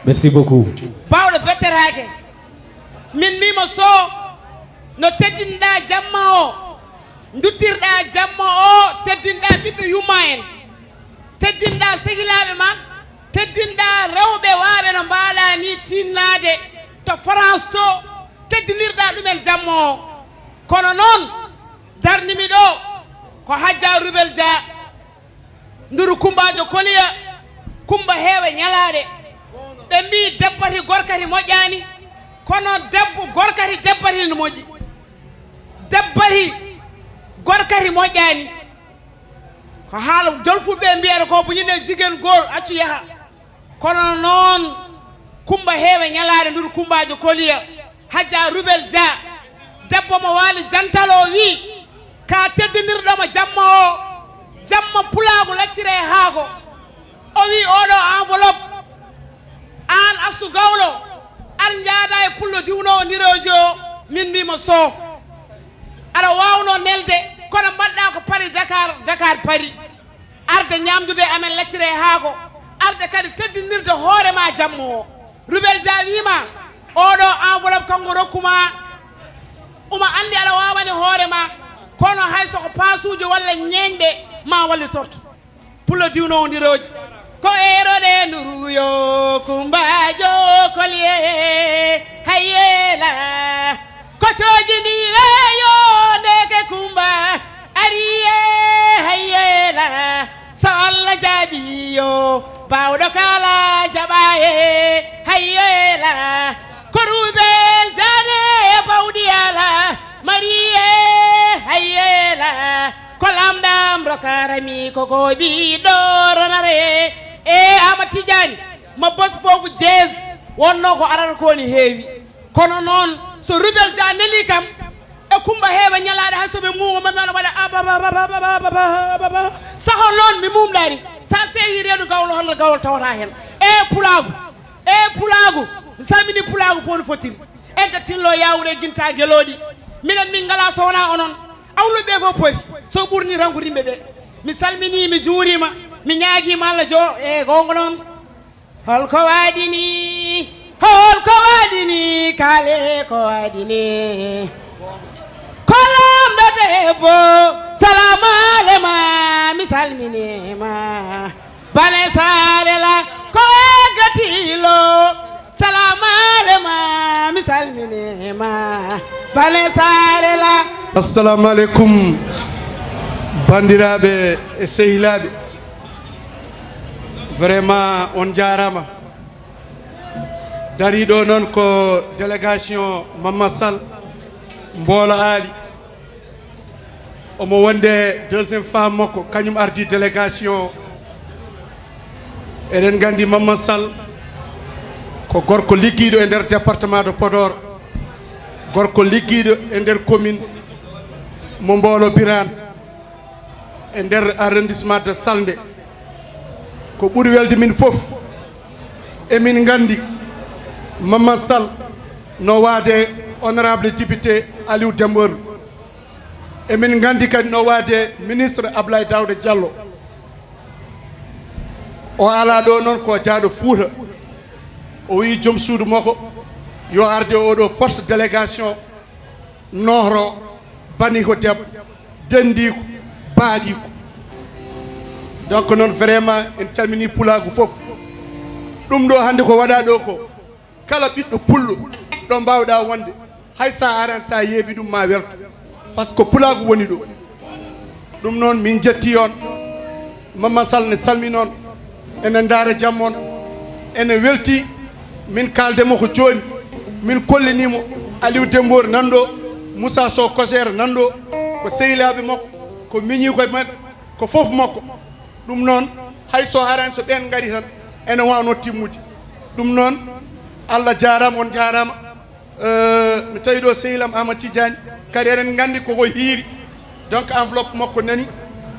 Merci beaucoup. Baawɗo bettetaake. Min mbiima Soh, no teddinɗaa jamma o, nduttirɗaa jamma o, teddinɗaa ɓiɓɓe yumma en, teddinɗaa sehilaaɓe ma, teddinɗaa rewɓe waaɓe no mbaaɗaa ni tinnaade to France to, teddinirɗaa ɗumen jamma o. Kono noon, darnimi ɗo ko Hajja Rubel Dia, nduru Kumbaajo Koliya, Kumba heewa ñalaaɗe. Ɓe mbii debbati gorkati moƴƴaani, kono debbo gorkati debbati no moƴƴi. Debbati gorkati moƴƴaani. Ko haala jolfulɓe mbiyata ko bu ñu nee jigéen góor accu yaha. Kono noon, Kumba heewa ñalaaɗe nduru Kumbaajo Koliya, Hajja Rubel Dia, debbo mo waali jantal o wii, ka teddinirɗo mo jamma o, jamma pulaagu laccire haako. O wii oɗo enveloppe, aan Assu Gawlo, ar njaada e pullo diwnowo nirooji o, min mbiima Soh. Aɗa waawnoo nelde, kono mbaɗɗaa ko Paris Dakar, Dakar Paris. Arde ñaamdude e amen laccire e haako, arde kadi teddinirde hoore ma jamma o. Rubel Dia wiima, oɗo enveloppe kanko rokku ma, omo anndi aɗa waawani hoore ma, kono hay so ko paasuuji walla ñeeñɓe ma wallitorto. Pullo diwnowo ndirooji. Ko eeroɗe nduruyo Kumbaajo Koliye, hayyeela. Ko coojini weeyo ndeke Kumba ariye, hayyeela. So Allah jaaɓi yo baawɗo kala jaɓa e, hayyeela. Ko Rubel Dia ne e bawɗi ala mariye, hayyeela. Ko lamɗam rokarami ko ko ɓiɗɗo ronare. E Ama Tidiane, mo bos foofu jees wonno ko arata ko ni heewi. Kono noon, so Rubel Dia neli kam, e Kumba heewa ñalaaɗe, hay so ɓe muumo, mami ana waɗa ababababababababa. Saho noon, mi muumɗaani. Sa seehi reedu gawlo, hono gawlo tawata heen. E pulaagu, e pulaagu, mi salmini pulaagu fof no fotiri. En ka tillo yawre ginta gelooɗi. Minen min ngala so wonaa onon. Awluɓe ɓe fof poti. So ɓurni tan ko rimɓe ɓe. Mi salmini, mi juurima, mi ñaagima Allah jo e gongo noon. Holko waɗi ni? Holko waɗi ni? Kale ko waɗi ni? Ko lamɗo debbo. Salamale ma, mi salminima. Bane Saare la ko eggatilo. Salamale ma, mi salminima. Bane Saare la. Assalamu aleykum, banndiraaɓe e sehilaaɓe. Vraiment, on njaaraama. Dariiɗo noon ko délégation Mamma Sall, Mboolo Aali. Omo wonde deuxième femme makko, kañum ardi délégation. Eɗen nganndi Mamma Sall ko gorko liggiiɗo e nder département de Podor, gorko liggiiɗo e nder commune mo Mboolo Biraan, e nder arrondissement de Salnde. Ko ɓuri welde min fof, emin nganndi Mamma Sall no waade honorable député Aliou Dembourou. Emin nganndi kadi no waade ministre Ablaye Daouda Diallo. O alaa ɗo noon ko jaaɗo Fuuta. O wii joom suudu makko yo arde oɗo force délégation nohro bani ko debbo, denndi ko, baaɗi ko. Donc noon vraiment en calmini pulaagu fof. Ɗum ɗo hannde ko waɗa ɗo ko, kala ɓiɗɗo pullo ɗo mbawɗa wonde, hay sa arani sa yeeɓi ɗum ma welto, par ce que pulaagu woni ɗo. Ɗum noon min jetti on, Mamma Sall ne salmini on, ene ndaara jam on, ene welti. Min kaalde mo ko jooni, min kollinimo Aliou Dembour nan ɗo, Moussa Sow Kosere nan ɗo, ko sehilaaɓe makko, ko miñi koye maɓɓe, ko fof makko. Ɗum noon, hay so arani, so ɓeen ngari tan, ene wawno timmude. Ɗum noon, Allah jaaraama, on jaaraama. Euh, mi tawi ɗo sehil am Amadou Tidiane, kadi eɗen nganndi koko hiiri. Donc enveloppe makko nani,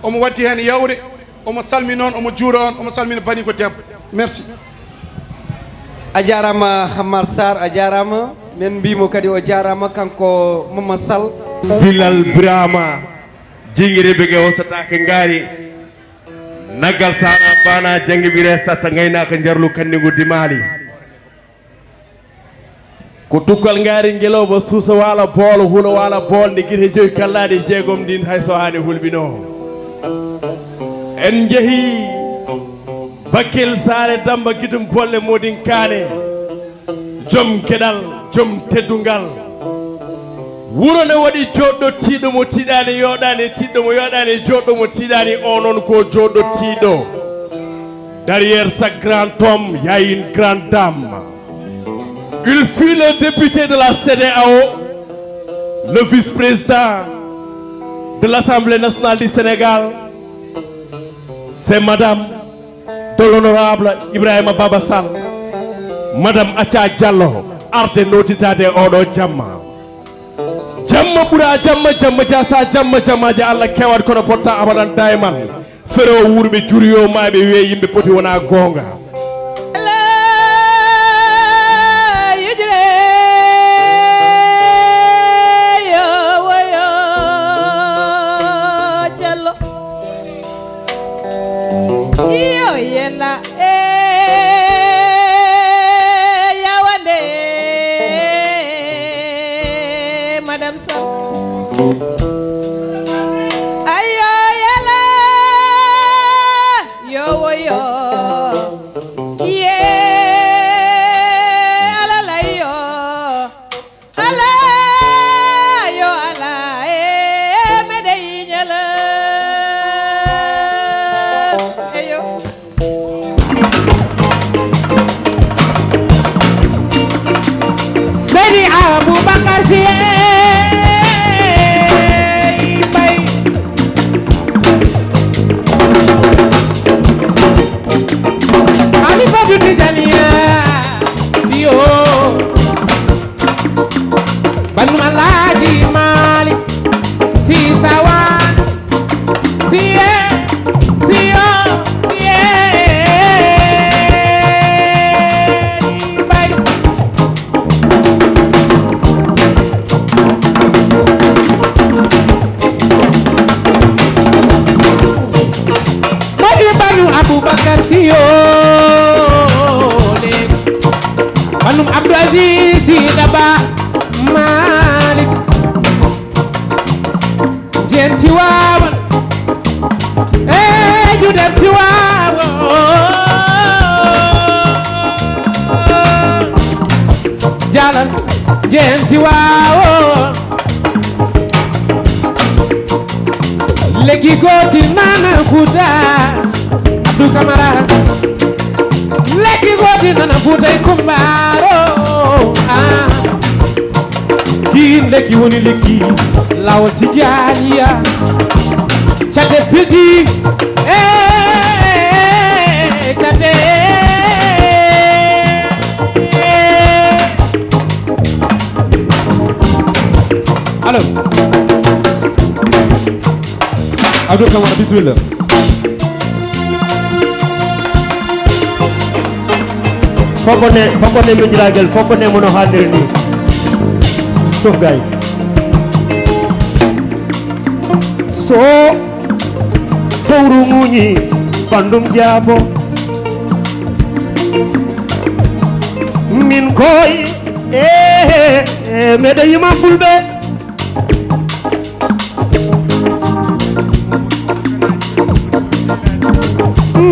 omo waddi heen yawre, omo salmina on, omo juura on, omo salmina bani ko debbo. Merci. A jaaraama Hammar Sarr, a jaaraama. Min mbiyii mo kadi o jaaraama, kanko Mamma Sall. Bilal Birama, jingiri bege o sataake ngaari. Naggal saara bana jangi bire satta ngaynaaka njarlu kanni ngu dimaali. Ko tukkal ngaari ngelooba suusa waala boolo hula waala bool nde gite joyi kallaaɗe jeegom ndin hay so haani hulɓinoo. En njehii Bakel Saare Dammba Gidum Bolle Moodin Kaane. Jom geɗal, jom teddungal. Wuro ne waɗi jooɗɗo tiiɗo mo tiiɗaani yooɗaani, tiiɗɗo mo yooɗaani jooɗɗo mo tiiɗaani, o noon ko jooɗɗo tiiɗo. Derrière chaque grand homme, il y a une grande dame. Il fut le député de la CEDEAO, le vice-président de l'Assemblée nationale du Sénégal. C'est madame de l'honorable Ibrahima Baba Sall, madame Acha Diallo, arde notitade oɗo jamma. Jamma ɓura jamma, jamma jasa jamma, jammaji Allah kewat kono potta abadan daiman. Fero wurɓe juriyo ma ɓe wiye yimɓe poti wona gonga. Yo yela e yawande, madame Sow. Ayo yela yo woyo. Ye alala yo. Ala yo ala e meɗe yiñala. Eyo. Seydi Aboubacar Sy ey Mbaye. Khalifa Dunni Jamiya Sy o. Banum Alaaji Maalik Sy Sawan. Siye, siyo, siye, Mbaye. Mbaye banu Aboubacar Sy o le. Banum Abdou Aziz Sy Dabakh Malick. Jenti wawan. Eh, judem ti wawan. Jalan. Jenti wawan. Legi goti nana futa. Abdou Camara. Lekki goti nana futa e kumbaro. Ah. Kin lekki woni lekki lawol Tijaniya. Cate pildi. Eh, cate. Allo. Abdou Camara, bismillah. Fokkone, fokkone mejiragal, fokkone mono hanndir ni. Sof gay. So fowru ŋuñi bandum jaabo. Min koy, eh, eh, meɗe yima fulɓe.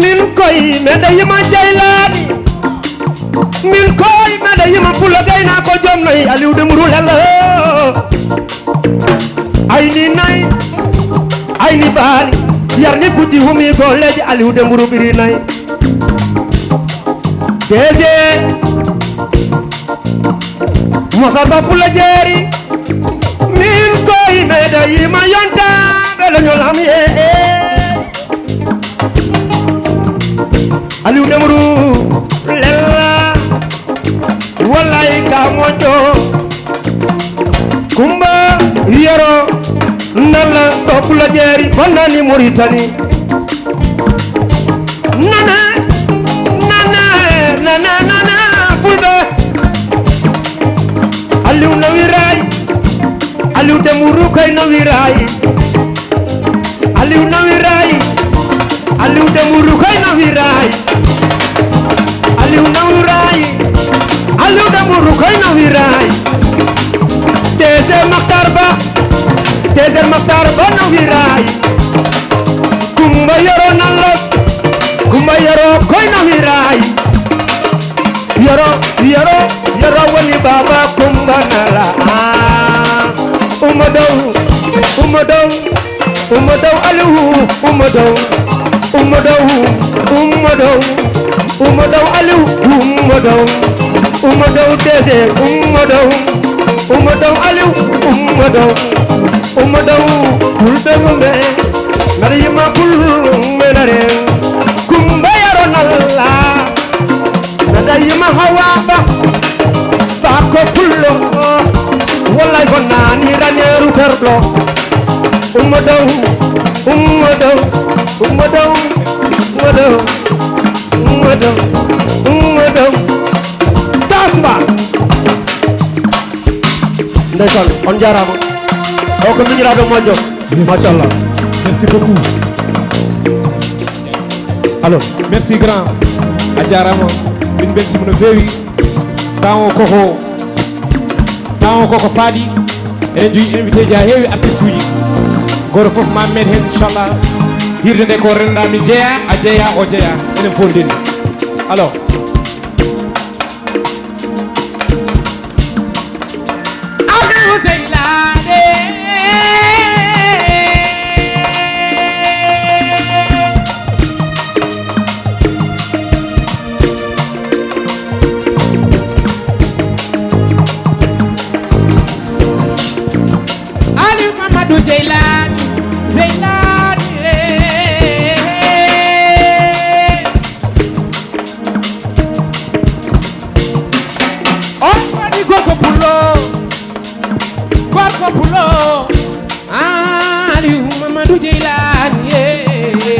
Min koy meɗe yima Jaylaani. Min koy meɗe yima Pulo Gayna ko jom nayi Aliou Dembourou Lalla. Ayni nayi, ayni baali, yarni futi humi golleji Aliou Dembourou ɓiri nayi. D G Moussa Ba Pula Jeeri, min koy meɗa yima yonta ɓe leñol am ye. Aliou Demrou Lella, wallahi ka moƴƴo. Kumba Yero, Nalla Sow Pula Jeeri, bonnani Mauritanie. Nana, nana, nana, nana, Fulɓe. Aliou nawi raay. Aliou Dembourou koy nawi raay. Aliou nawi raay. Aliou Dembourou koy nawi raay. Aliou nawi raay. Aliou Dembourou koy no wiray. Désert Makhtar Ba. Désert Makhtar Ba no wiray. Kumba Yoro nan los. Kumba Yoro koy no wiray. Yoro, Yoro, Yoro woni baba Kumba Nala. Ah, Umma Dow, Umma Dow, Umma Dow Aliou, Umma Dow, Umma Dow, Umma Dow, Umma Dow Aliou, Umma Dow, Umma Dow Désert, Umma Dow, Umma Dow Aliou, Umma Dow, Umma Dow, Fulɓe Gombe, mbaɗa yimma Fulɓe Nare, Kumba Yoro Nalla. Nada yima hawa ba. Ba ko pullo. Wallahi bonnani raneru ferlo. Umma Dow, Umma Dow, Umma Dow, Umma Dow, Umma Dow, Umma Dow. Tasma. Ndeysaan, on jaaraama. O ko miñiraaɗo moƴƴo. Yes. Machallah. Merci beaucoup. Alors, merci grand. A jaaraama. Min mbeltiima no feewi. Temps o koko, temps o koko faaɗi. Eɗen njogii invité ji haa heewi, artiste uji. Gooto fof ma meeɗ heen, inchallah. Hiirde nde ko renndaa min jeyaa, a jeyaa, o jeyaa. Enen fof ndenndi. Alors. Abdou Zeylane. Ali Mamadou Zeylane, Zeylane, eh. On woni gorko pullo, gorko pullo, Aliou Mamadou Zeylane, eh.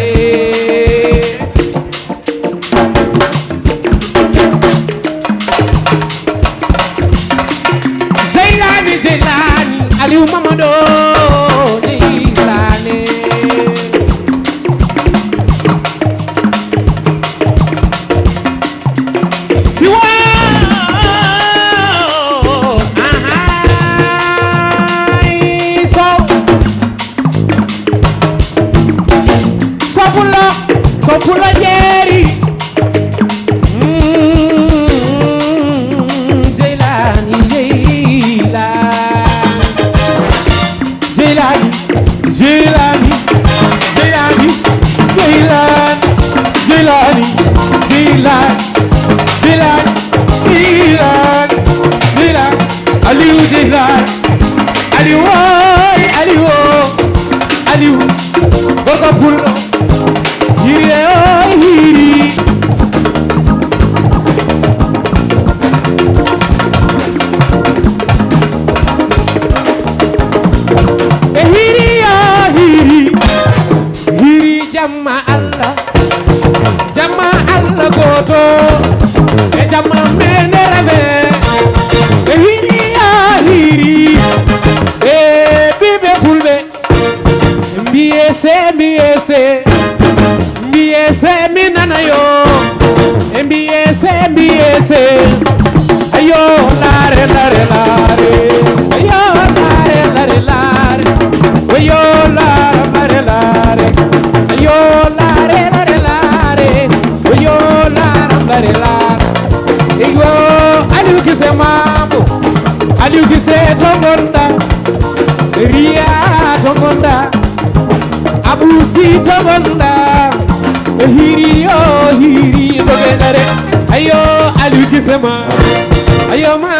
Zeylane, Zeylane, Aliou Mamadou Zeylane. Siwa, aha, so. Sopulo, sopulo jeeri. Mm, Zeylane, Zeylane. Zeylane, Zeylane, Zeylane, Zeylane, Zeylane, Zeylane, Zeylane, Zeylane, Zeylane. Aliou Zeylane, Aliou oy, Aliou o, Aliou, gorko pullo, hiire oy, hiiri. E hiiri ya hiiri, hiiri jamma Allah, jamma Allah gooto, e jamma men rebe, e hiiri ya hiiri, e ɓiɓɓe fulɓe. Mbiyese, mbiyese, mbiyese, mi nana yo. E mbiyese, mbiyese. Ayo, laare, laare, laare. Ayo, laare, laare, laare. Ayo, laare, laare, laare. Ayo, laare, laare, laare. Ayo, laare, laare, laare. Eyo, Aliou Guissé Mambo. Aliou Guissé to ngonɗa. Riya to ngonɗa. Abou Sy to ngonɗa. E hiiri yo hiiri doge dare. Ayo Aliou Guissé ma. Ayo ma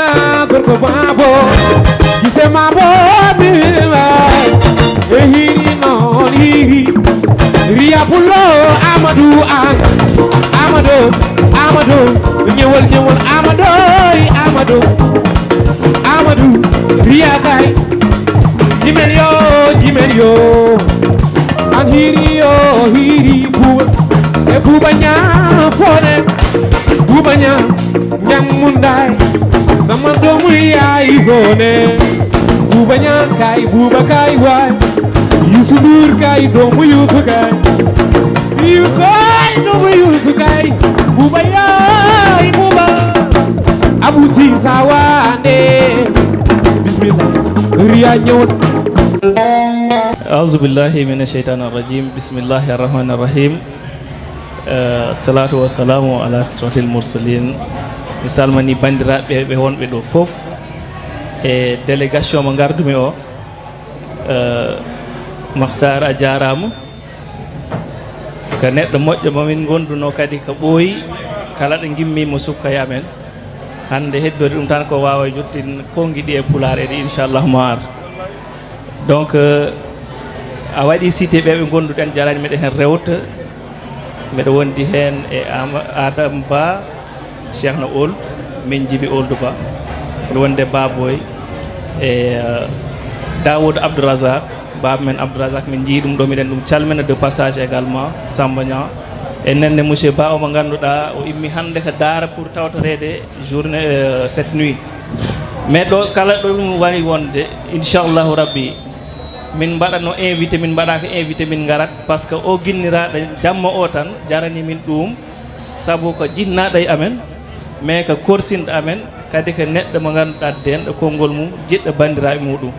gorko babo. Guissé ma bo mi ma. E hiiri noon hiiri. Riya pullo Amadou an. Amadou, Amadou. Ñewol, ñewol Amadou, Amadou. Amadou. Riya kay. Jimen yo, jimen yo. An hiiri yo, hiiri Buuba. E Buuba Ñaŋ fone. Buuba Ñaŋ, Ñaŋ Mundaay. Sama doomu yaay fone. Buuba Ñaŋ kay, Buuba kay waay. Youssou Ndour kay, doomu Youssou kay. Youssou ay, doomu Youssou kay. Buuba yaay, Buuba. Abu Sisa Wande. Bismillah. Riya ñëwal. Auzu billahi mina sheytaani rajim. Bismillahi rahmaani rahim. Eh, salatu wa salamu ala asrafil mursalin. Mi salmini banndiraaɓe ɓe wonɓe ɗo fof. E délégation mo ngardumi o. Eh, Makhtar, a jaaraama. Ko neɗɗo moƴƴo mo min ngondunoo kadi ko ɓooyi kala ɗo ngimmi mo sukka e amen. Hannde heddori ɗum tan ko waawa yottin konngi ɗi e pulaar e ɗi inchallah mo ar. Donc, eh, a waɗi cité ɓe ɓe ngonduɗen jarani meɗen heen rewta. Mbeɗa wondi heen e Ama-, Adam Ba, Cheikhna Ould, min Jibi Ould Ba. Mbeɗa wondi e Baboy e, eh, Dawoud Abdourazak, Baba men Abdourazak, min njii ɗum ɗo, miɗen ɗum calmina de passage également, Samba Niang. E nenne monsieur Ba o mo ngannduɗaa o immi hannde ko Daara pour tawtoreede journée, euh, cette nuit. Mais ɗo kala ɗo ɗum wari wonde, inchallahu rabbi, min mbaɗatno invité, min mbaɗaka invité, min ngarat, parce que o ginniraɗo jamma o tan jarani min ɗum, sabu ko jinnaɗo e amen, mais ko korsinɗo amen, kadi ko neɗɗo mo ngannduɗaa denɗo konngol mum, jiɗɗo banndiraaɓe muɗum.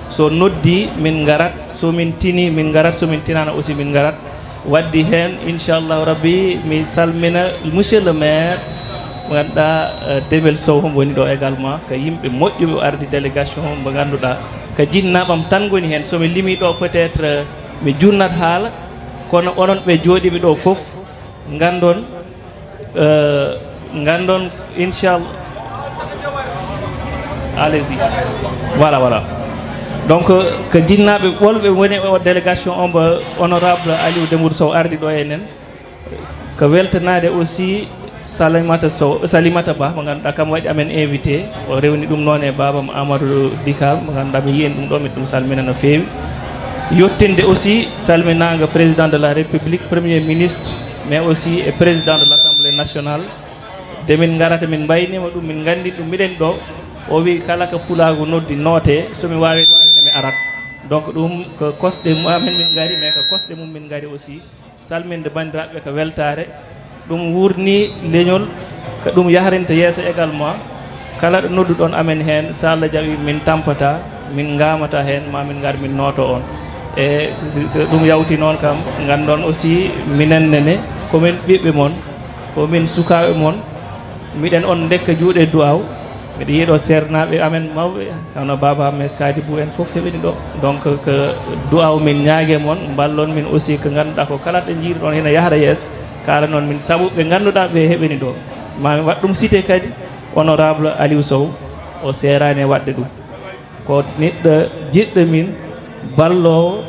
So noddi, min ngarat, so min tini, min ngarat, so min tinana aussi, min ngarat. Waddi heen, inchallahu rabbi, mi salmina monsieur le maire, mo ngannduɗaa, eh, Debel Sow, omo woni ɗo également, ko yimɓe moƴƴuɓe, o ardi délégation mo ngannduɗaa, ko jinnaɓam tan ngoni heen. So mi limi ɗo, peut-être, eh, mi junnat haala, kono onon ɓe jooɗiiɓe ɗo fof, nganndon, eh, nganndon, inchallah. Allez-y. Voilà, voilà. Donc, eh, ko jinnaɓe ɓolɓe woni o délégation o, mbo honorable Aliou Dembourou Sow ardi ɗo e enen. Ko weltanaade aussi Salimata Sow, Salimata Ba, mo ngannduɗaa kam waɗi amen invité. O rewni ɗum noon e baabam Amadou Dikal, mo ngannduɗaa mi yiyen ɗum ɗo, miɗo ɗum salmina no feewi. Yettinde aussi salminaango président de la République, premier ministre, mais aussi e président de l'Assemblée nationale. De min ngarata, min mbaynima ɗum, min nganndi ɗum, miɗen ɗo. O wi kala ko pulaagu noddi noote, so mi waawi, mi arat. Donc ɗum ko kosɗe mum amen min ngari, mais ko kosɗe mum min ngari aussi. Salminde banndiraaɓe ko weltaare, ɗum wuurni leñol, ko ɗum yahrinta yeeso également. Kala ɗo nodduɗon amen heen, so Allah jaɓi, min tampata, min ngamata heen, ma min ngar min nooto on. E so ɗum yawti noon kam, nganndon aussi minen nene, ko min ɓiɓɓe mon, ko min sukaaɓe mon, miɗen on ndekka juuɗe du'aaw. Miɗo yiɗo seernaaɓe amen mawɓe, hono Baaba Ahmed Sadibou en fof heɓini ɗo. Donc, ko du'aaw min ñaage mon, mballon min aussi ko ngannduɗaa ko kala ɗo njiiruɗon hina yahra yees, kala noon min sabu ɓe ngannduɗaa ɓe heɓini ɗo. Ma mi waɗ ɗum cité kadi, honorable Aliou Sow, o seeraani e waɗde ɗum. Ko neɗɗo jiɗɗo min, balloowo,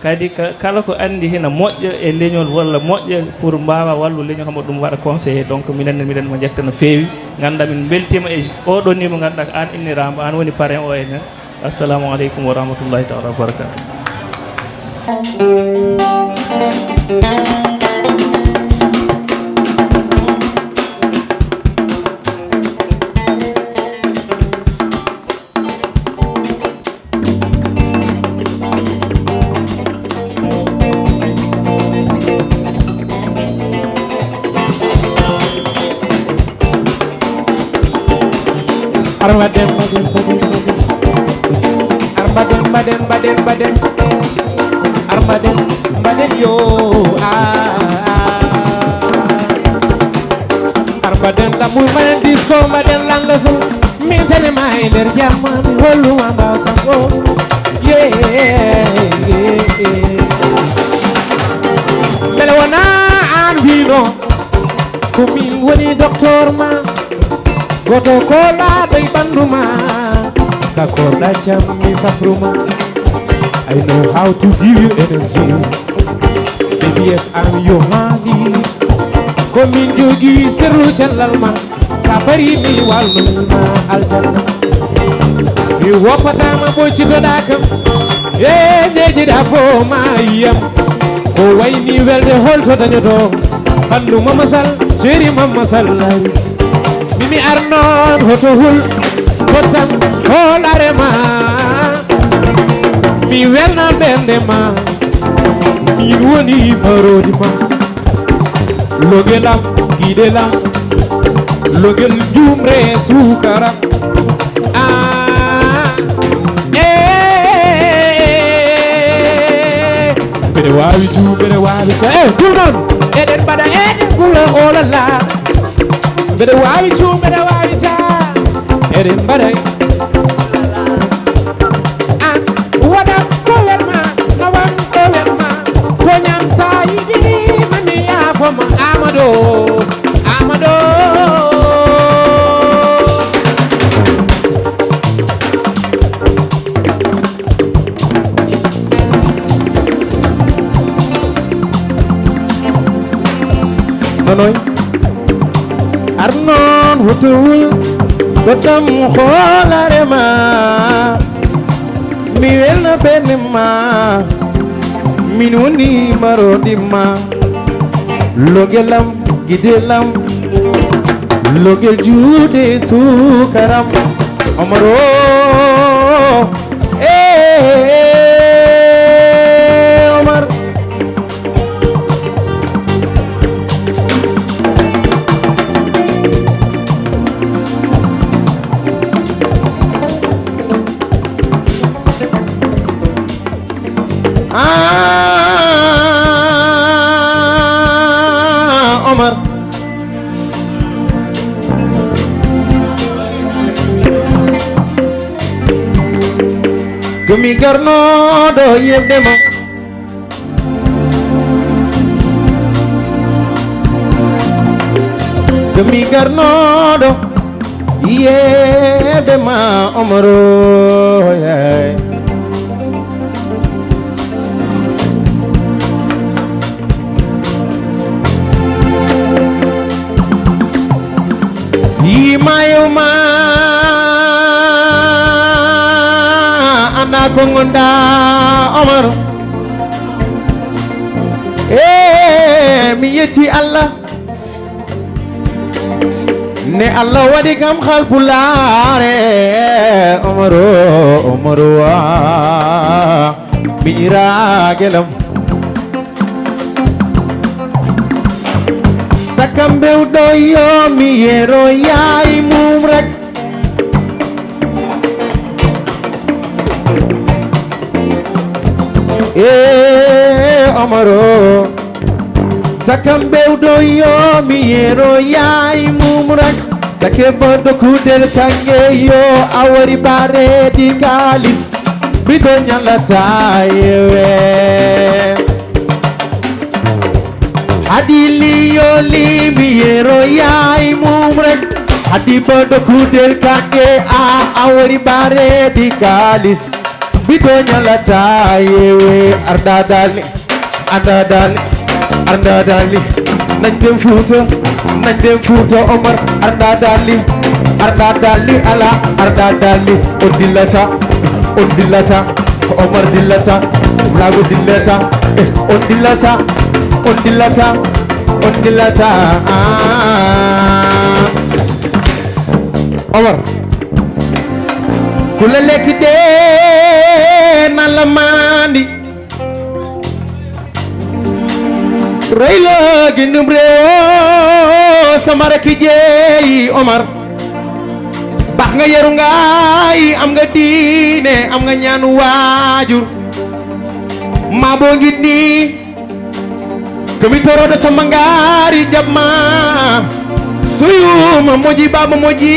kadi ka-, kala ko anndi hina moƴƴa e leñol walla moƴƴa pour mbaawa wallu leñol, homo ɗum waɗa conseillé. Donc, minen ne, miɗen mo njetta no feewi. Ngannda min mbeltiima e oɗo ni mo ngannduɗaa ko aan inniraama, aan woni parrain o e men. Assalamu aleykum wa rahmatullahi taala wa barakatuh. Armaden, baden, baden, baden. Armaden, baden, baden, baden. Armaden, baden, yo, ah, ah. Armaden, lamu, baden, disco, baden, langa, fus. Min tane ma e nder jamma, mi hollu ma mbawtam o. Yeah, yeah, yeah. Mbele wona an wino, ko min woni docteur ma. Goto ko laaɗo e ɓandu ma. Ka korɗa cam mi safru ma. I know how to give you energy. Baby, yes, I'm your honey. Ko min jogi sirru cellal ma. Sa bari mi wallu ma aljanna. Mi woppatama ɓoccitoɗa kam. E jejiɗa fo ma yiyam. Ko wayni welde holto dañoto. Ɓandu Mama Sall, chéri Mama Sall. Mimi arnon hoto hul. Pottam holare ma. Mi welna ɓernde ma. Min woni barooji ma. Logelam, giɗelam, Logel jumre sukara. Ah, eh, mbeɗa waawi juu, mbeɗa waawi ca. Eh, tout le monde, eɗen mbaɗa, eɗen gula, oh là là. Mbeɗa waawi juu, mbeɗa waawi ca. Eɗen mbaɗa. An, waɗam ko welma, nawam ko welma. Koñam sa yiɗi, mami yaafoma. Amadou, Amadou. Nonoy. Ar noon hotowul, totam hoolare ma. Mi welna bene ma. Min woni marodi ma. Logelam, gidelam. Logel juuɗe sukaram. Omaro. Eh, Omar. Ah, Omar. Ko mi garnooɗo yeɓde ma. Ko mi garnooɗo yeɓde ma, Omaro, yaay. Yii maayo ma, annda ko ngonɗa, Omar. Eh, mi yetti Allah. Ne Allah waɗi kam halpulaare, Omaro, Omaro, wa. Miñiraagelam. Sakam bewɗo yo mi yero yaay mum rek. Eh, Omaro. Sakam bewɗo yo mi yero yaay mum rek. Sake baɗɗo kudel kange yo a wari bareedi kaalis. Mbiɗo ñalata yewe. Hadi liyo li mi yero yaay mum rek. Hadi baɗɗo kudel kange a a wari bareedi kaalis. Mbiɗo ñalata yewe arda dali. Arda dali, arda dali, nañ dem Fuuta, nañ dem Fuuta Omar, arda dali, arda dali, ala, arda dali, on dillata, on dillata, Omar dillata, Laago dillata, eh, on dillata, on dillata, on dillata, ah. Omar, kula lekki de na la mandi. Reylo gindum rewo samara ki jeeyi Omar. Baax nga, yaru nga, yi am nga diine, am nga ñaanu waajur. Ma boo ngi nii ko mi toroɗo sama ngaari jab ma. Suyuma moƴi, baaba moƴi,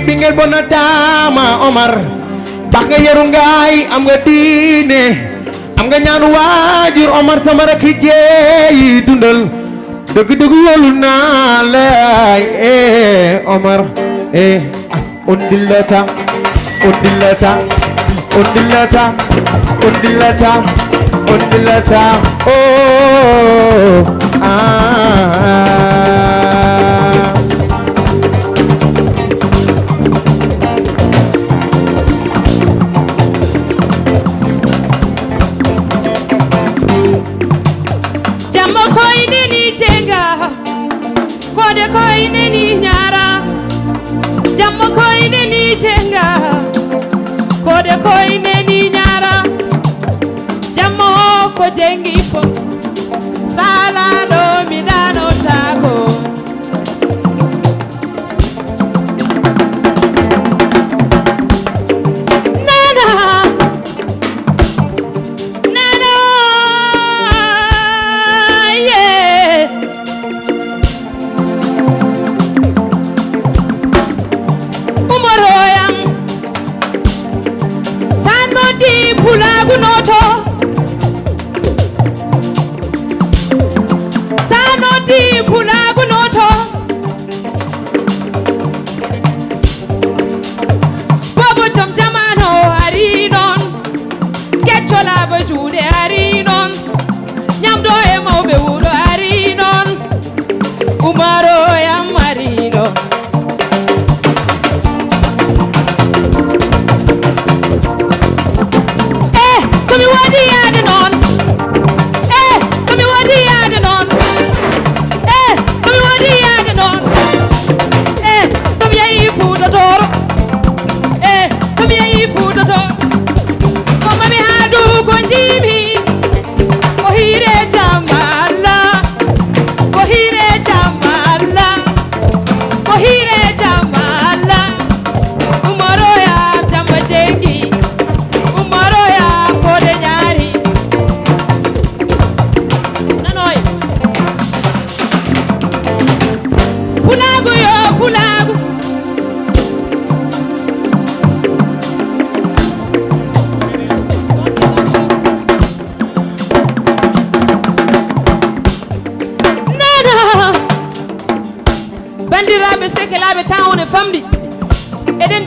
ɓingel bonataama Omar. Baax nga, yaru nga, yi am nga diine. Am nga ñaanu waajur Omar sama rakk jeeyi dundal. Dëgg dëgg wóolu naa la, eh, Omar, eh, ah, on dillata, on dillata, on dillata, on dillata, on dillata, oh, ah. Jammo koyne ni jenga, kode koyne ni nyara. Jammo koyne ni jenga, kode koyne ni nyara. Jammo ko jengi fo, sala do mi dano tako.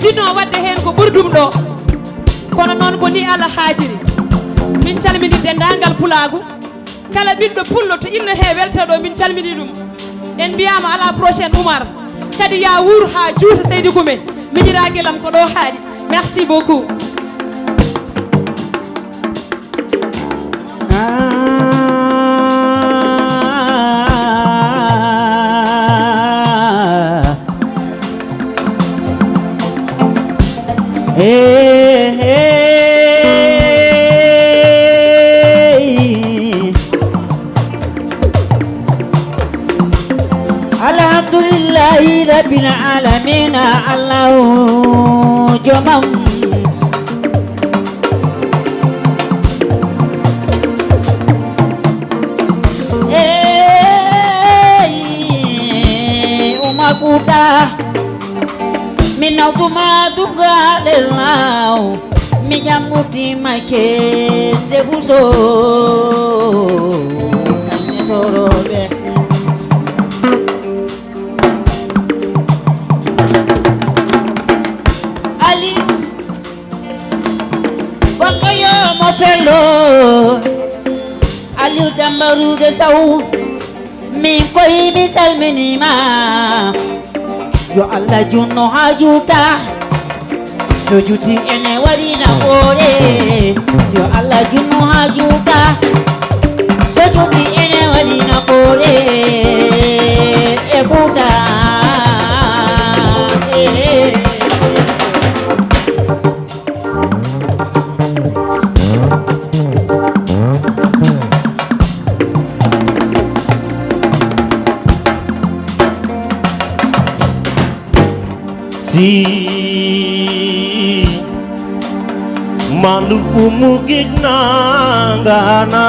Sinno waɗde heen ko ɓuri ɗum ɗo. Kono noon ko ni Allah haajiri. Min calmini denndaangal pulaagu. Kala ɓiɗɗo pullo to innetee welta ɗo, min calmini ɗum. En mbiyaama à la prochaine, Oumar. Kadi ya wuur haa juuta, Seydi Kume. Miñiraagelam ko ɗo haaɗi. Merci beaucoup. Alhamdulillahi Rabbil Alamina, Allahu jomam. Eey, Uma Fuuta, mi nawtuma dugaale law, mi ƴammutima kesde buso, kalne toroɓe. Aliou, goɗɗo yo mo fello. Aliou Demba Ruude Sow, min koy mi salminima. Yo Allah junno haa juuta. So juuti ene waɗi nafoore. Yo Allah junno haa juuta. So juuti ene waɗi nafoore. E Fuuta. Eh. Si mandu umu gig nangana.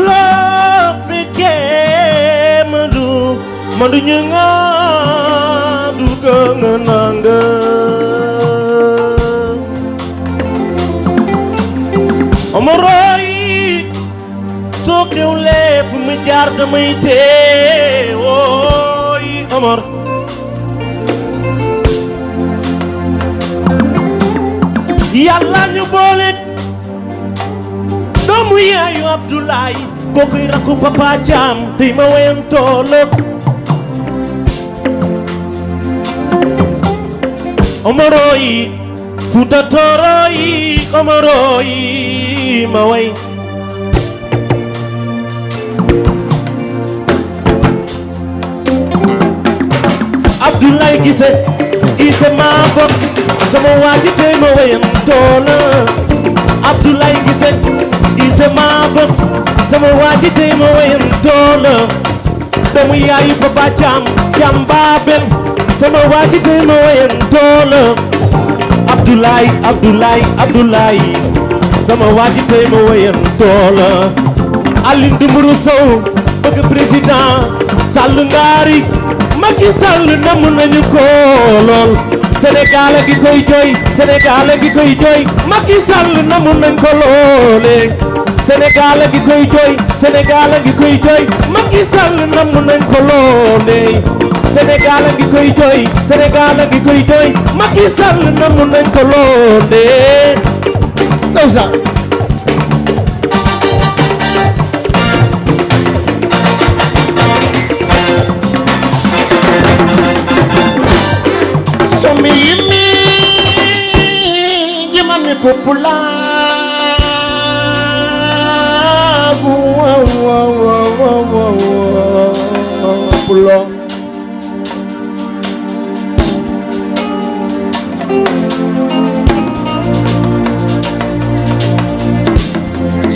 Love ke mandu, mandu nyanga du ganga nanga. Omoroi, so kewle fu mi jaar damay teewooy Omar. Yàlla ñu boole doomu yaayu Abdoulaye, kookuy rakku Papa Thiam, tey ma wayantoo la. Omaro yi, Fuuta Tooro yi, Omaro yi, ma way. Abdoulaye Guissé, Guissé Mabo, sama waa ji tey ma wayantoo la. Abdoulaye Guissé, Guissé Mabo, sama waa ji tey ma wayantoo la. Doomu yaayu Papa Thiam, Thiam Babel, sama waa ji tey ma wayantoo la. Abdoulaye, Abdoulaye, Abdoulaye, sama waa ji tey ma wayantoo la. Aline Dumburu Sow, bëgg président Sall Ngari, Macky Sall namu nañu ko lool. Sénégal a ngi koy jooy, Sénégal a ngi koy jooy, Macky Sall namu nañ ko loole. Sénégal a ngi koy jooy, Sénégal a ngi koy jooy, Macky Sall namu nañ ko loole. Sénégal a ngi koy jooy, Sénégal a ngi koy jooy, Macky Sall namu nañ ko loole. Ndeysaan. So mi yimmi, jimanmi ko pulaagu, wa, wa, wa, wa, wa, pulo.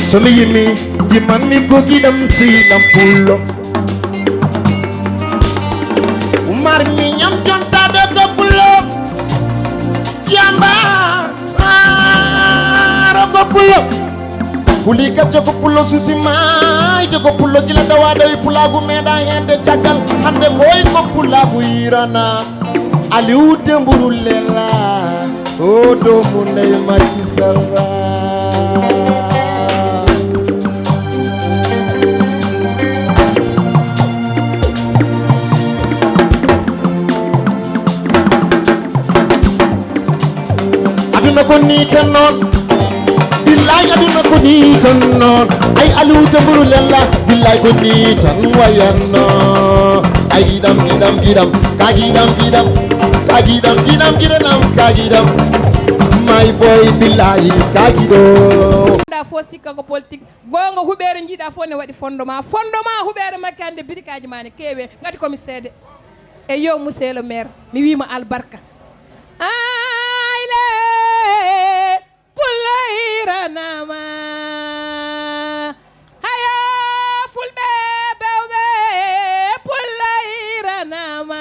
So mi yimmi, jimanmi ko giɗam seyɗan pullo. Umar mi ñam jontaɗo ko pullo. Jamba, aro ko pullo. Kuli ka jogo pullo susi mai, jogo pullo gila dawa dawi pulagu meɗa hende caggal. Hande koy ko pulagu irana. Aliou Dembourou Lela, o doomu ndey Macky Sall ba. No ko ni tan noon. Billaay aduna ko ni tan noon. Ay aluuta mburu lella. Billaay ko ni tan wayanno. Ay gidam gidam gidam. Ka gidam gidam. Ka gidam gidam gidanam ka gidam. My boy billaay ka gido. Nda fo sikka ko politique. Goonga huɓeere njiiɗa fof ne waɗi fondement. Fondement huɓeere makki hannde birikaaji ma ne keewe ngati ko mi seede. E yo monsieur le maire mi wiima albarka. Ayle pullo hiranama. Hayo fulɓe bewɓe pullo hiranama.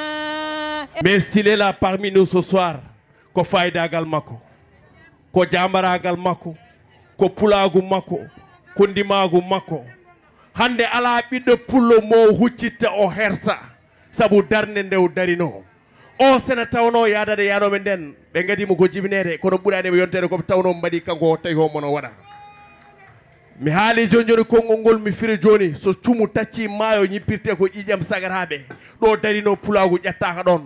Mais s'il est là parmi nous ce soir, ko faayidagal makko, ko jaambaraagal makko, ko pulaagu makko, ko ndimaagu makko. Hannde alaa ɓiɗɗo pullo mo huccitta o hersa sabu darnde nde o darinoo. O sena tawnoo yaadaade yaanooɓe nden ɓe ngadii mo ko jibineede kono ɓuraani mo yonteede ko ɓe tawnoo mbaɗi kanko o tawi homo no waɗa. Mi haali jooni jooni konngol ngol mi fira jooni so cumu taccii maayo ñippirtee ko ƴiiƴam sagaraaɓe. Ɗo darinoo pulaagu ƴettaaka ɗoon.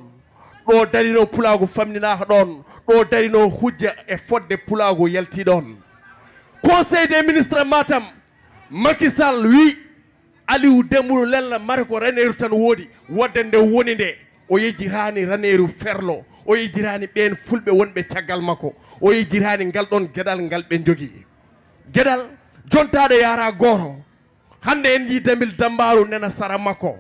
Ɗo darinoo pulaagu famninaaka ɗoon. Ɗo darinoo hujja e fodde pulaagu yaltii ɗoon. Conseil des ministres Matam, Macky Sall wii Aliou Dembourou Lella mare ko raneeru tan woodi. Wodde nde woni nde o yejjitaani raneeru Ferlo, o yejjitaani ɓeen fulɓe wonɓe caggal makko, o yejjitaani ngal ɗoon geɗal ngal ɓe njogii. Geɗal jontaaɗo yahata gooto. Hannde en njii Dambil Dammbaaru nena sara makko.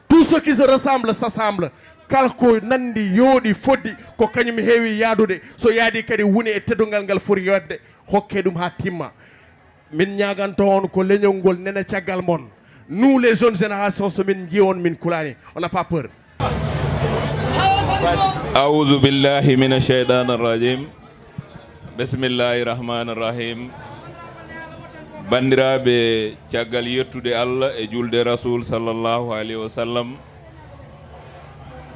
Tout ce qui se ressemble s'assemble. Kala ko nanndi, yooɗi, foddi ko kañum heewi yahdude. So yahdii kadi woni e teddungal ngal foti yodde, hokkee ɗum haa timma. Min ñaaganto on ko leñol ngol nena caggal mon. Nous les jeunes générations so min njii on min kulaani. On n'a pas peur. أعوذ بالله من الشيطان الرجيم. بسم الله الرحمن الرحيم. Banndiraaɓe, caggal yettude Allah e julde Rasul sallallahu alayhi wa sallam,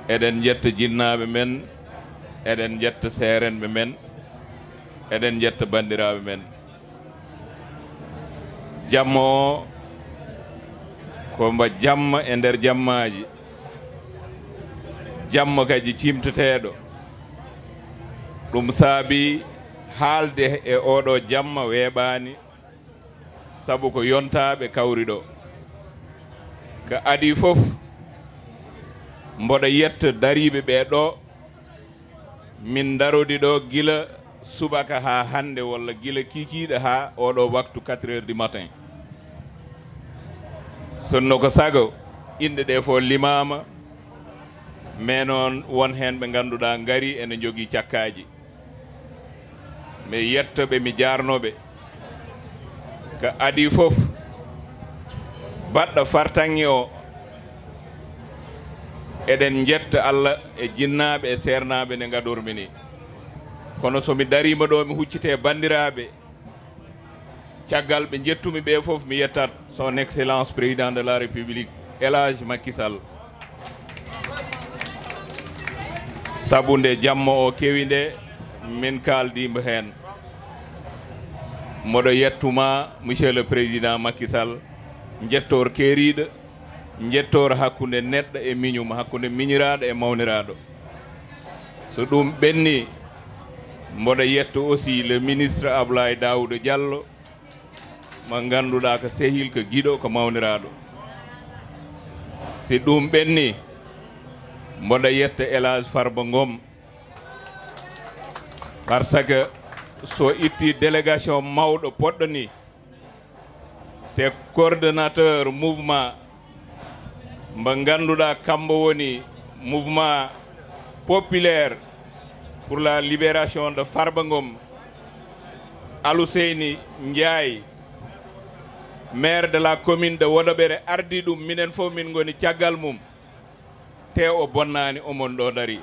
eɗen njetta jinnaaɓe men, eɗen njetta seerenɓe men, eɗen njetta banndiraaɓe men. Jamma o ko mba jamma e nder jammaaji, jamma kadi cimteteeɗo. Ɗum saabi haalde e oɗo jamma weeɓaani, sabu ko yontaaɓe kawri ɗo. Ka adii fof, mboɗo yetta dariiɓe ɓe ɗo, min ndarodi ɗo gila subaka haa hannde walla gila kiikiiɗe haa oɗo waktu quatre heures du matin. Sinno ko sago, inɗe ɗe fof limaama, mais noon won heen ɓe ngannduɗaa ngari ene njogii cakkaaji. Mi yetto ɓe, mi jaarno ɓe. Ka adii fof, baɗɗo fartaŋŋe o, eɗen njetta Allah e jinnaaɓe e seernaaɓe nde ngadormi ni. Kono so mi dariima ɗo, mi huccite banndiraaɓe, caggal ɓe njettumi ɓe fof, mi yettat son excellence président de la république, El Hadj Macky Sall. Sabu nde jamma o kewi nde, min kaaldiima heen. Mboɗo yettuma, monsieur le président Macky Sall, njettoor keeriiɗo, njettoor hakkunde neɗɗo e miñum, hakkunde miñiraaɗo e mawniraaɗo. So ɗum ɓenni, mboɗo yetto aussi le ministre Ablaye Daouda Diallo, mo ngannduɗaa ko sehil, ko giɗo, ko mawniraaɗo. Si ɗum ɓenni, mboɗo yetta El Hadj Farba Ngom, parce que so itti délégation mawɗo poɗɗo ni, te coordonnateur mouvement mbo ngannduɗaa kambo woni mouvement populaire pour la libération de Farba Ngom, Aluseyni Njaay, maire de la commune de Wodoɓere, ardi ɗum, minen fof min ngoni caggal mum. Te o bonnaani, omon ɗo dari.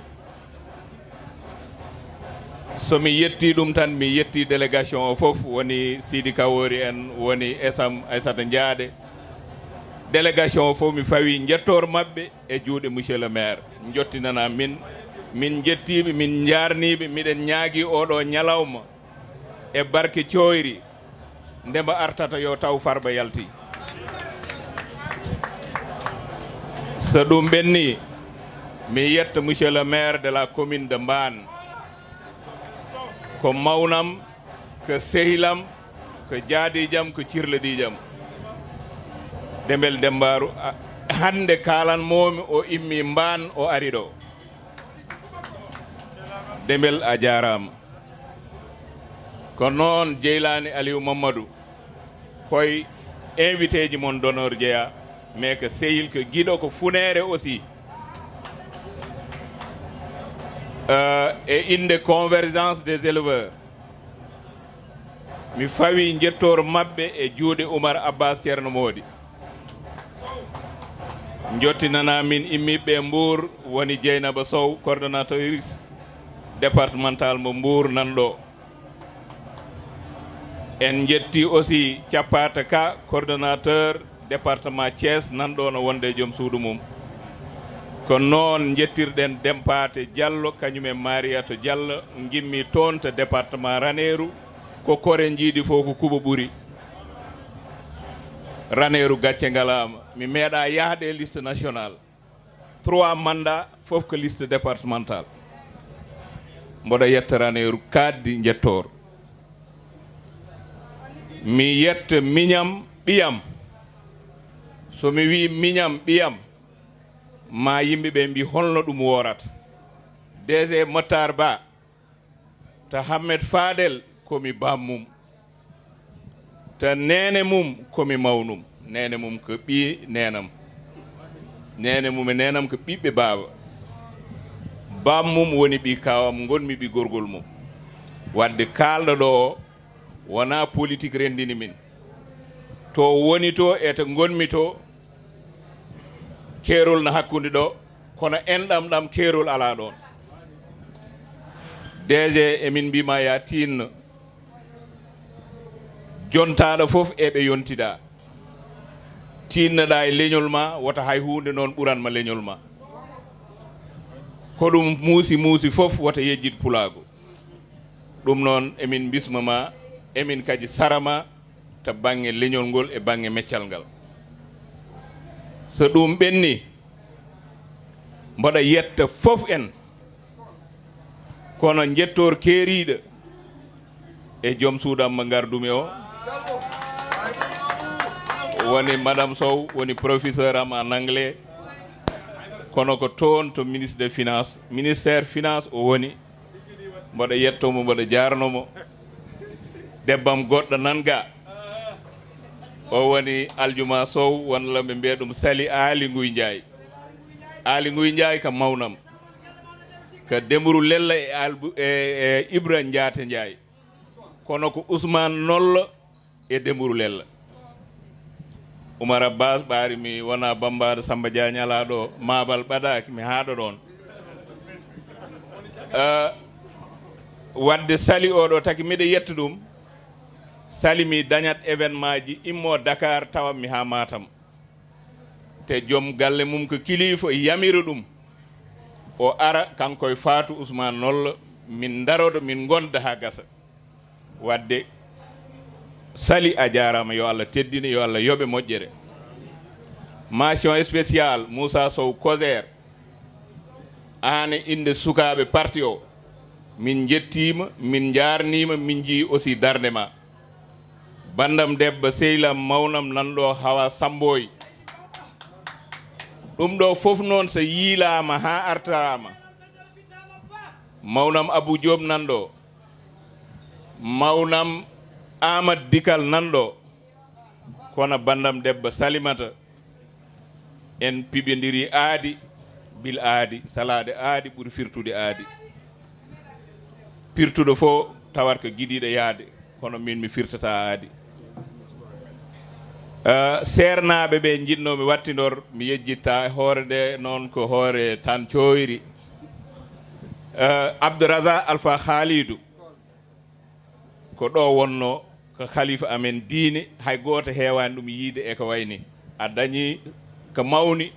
So mi yetti ɗum tan, mi yetti délégation o fof, woni Sidi Kawori en, woni Esam Aissata Ndiaɗe. Délégation o fof mi fawi njettoor maɓɓe e juuɗe monsieur le maire. Njottinana min, min njettiiɓe, min njaarniiɓe, miɗen ñaagi oɗo ñalawma e barke cooyri, nde mbo artata yo taw Farba yalti. So ɗum ɓenni, mi yetta monsieur le maire de la commune de Mbane. Ko mawnam, ko sehilam, ko jaadiijam, ko cirladiijam. Dembel Demmbaaru, a-, hannde kaalanmoomi o immii Mbaan, o ari ɗo. Dembel, a jaaraama. Ko noon Jeylaani Aliou Mamadou, koye invité ji mon d'honneur jeyaa, mais ko sehil, ko giɗo, ko funeere aussi. Euh, e innde Convergence des éleveurs, mi fawi njettoor maɓɓe e juuɗe Oumar Abbas Ceerno Moodi. Njottinanaa min immiiɓe e Mbour, woni Dieynaba Sow, coordonnatrice départementale mo Mbour nan ɗo. En njetti aussi Cappata Ka, coordonnateur département Thiès, nan ɗo no wonde e joom suudu mum. Ko noon njettirɗen Dempate Diallo, kañum e Mariatou Diallo, ngimmi toon to département Raneeru, ko kore njiidi fof ko kuɓo ɓuri. Raneeru gacce ngalaama, mi meeɗa yahde e liste nationale. Trois mandats, fof ko liste départementale. Mboɗo yetta Raneeru kaaɗdi njettoor. Mi yetta miñam, ɓiyam. So mi wii miñam, ɓiyam, ma yimɓe ɓe mbi holno ɗum woorata. D G Matar Ba, ta Hammet Fadel ko mi bammum. Ta neene mum ko mi mawnum. Neene mum ko ɓii neenam. Neene mum e neenam ko ɓiɓɓe baaba. Bammum woni ɓii kaawam, ngonmi ɓii gorgol mum. Wadde kaalɗo ɗo o, wonaa politik renndini min. To woni to e to ngonmi to, keerol no hakkunde ɗo, kono enɗam ɗam keerol alaa ɗoon. D G, emin mbiima ya tiinno. Jontaaɗo fof e ɓe yontiɗaa. Tiinnoɗaa e leñol ma, wota hay huunde noon ɓuran ma leñol ma. Ko ɗum muusi muusi fof, wota yejjit pulaagu. Ɗum noon, emin mbisma ma, emin kadi sara ma, to bannge leñol ngol e bannge meccal ngal. So ɗum ɓenni, mboɗo yetta fof en, kono njettoor keeriiɗo e joom suudu am mo ngardumi o, woni Madame Sow, woni professeur am en anglais, kono ko toon to ministre de finance, ministère finance o woni. Mboɗo yetto mo, mboɗo jaarno mo. Debbam goɗɗo nan ga. O woni Aljuma Sow, walla ɓe mbiya ɗum Sali Aali Nguy Njaay. Aali Nguy Njaay ka mawnam. Ka Demru Lella e Albu-, e, e Ibra Njaate Njaay. Kono ko Ousmane Nollo e Demru Lella. Oumar Abbas ɓaari mi wona bambaɗo Samba Dia ñalaaɗo maabal ɓadaaki mi haaɗo ɗoon. Eh, wadde Sali oɗo taki miɗo yetta ɗum. Sali mi dañat événement ji immo Dakar tawa mi haa Matam. Te joom galle mum ko kilifa yamira ɗum. O ara kanko e Fatou Ousmane Nollo min darodo min gonda haa gasa. Wadde Sali a jaaraama, yo Allah teddine, yo Allah yoɓe moƴƴere. Mention spéciale Moussa Sow Koser, aan e innde sukaaɓe parti o, min njettiima, min njaarniima, min njii aussi darnde ma. Banndam debbo sehlam mawnam nan ɗo Hawa Samboy. Ɗum ɗo fof noon so yiilaama haa artaraama. Mawnam Abou Diop nan ɗo. Mawnam Aamad Dikal nan ɗo, kono banndam debbo Salimata, en piɓondiri aadi, bil aadi, salaade aadi ɓuri firtude aadi. Pirtuɗo fof tawat ko gidiiɗo yahde, kono min mi firtata aadi. Eh, seernaaɓe ɓe njiɗnoo mi wattindor, mi yejjitta hoore nde noon ko hoore tan cooyri. Eh, Abdourazak Alpha Khalidou, ko ɗo wonno ko khalifa amen diine, hay gooto heewaani ɗum yiide e ko wayni. A dañi ko mawni,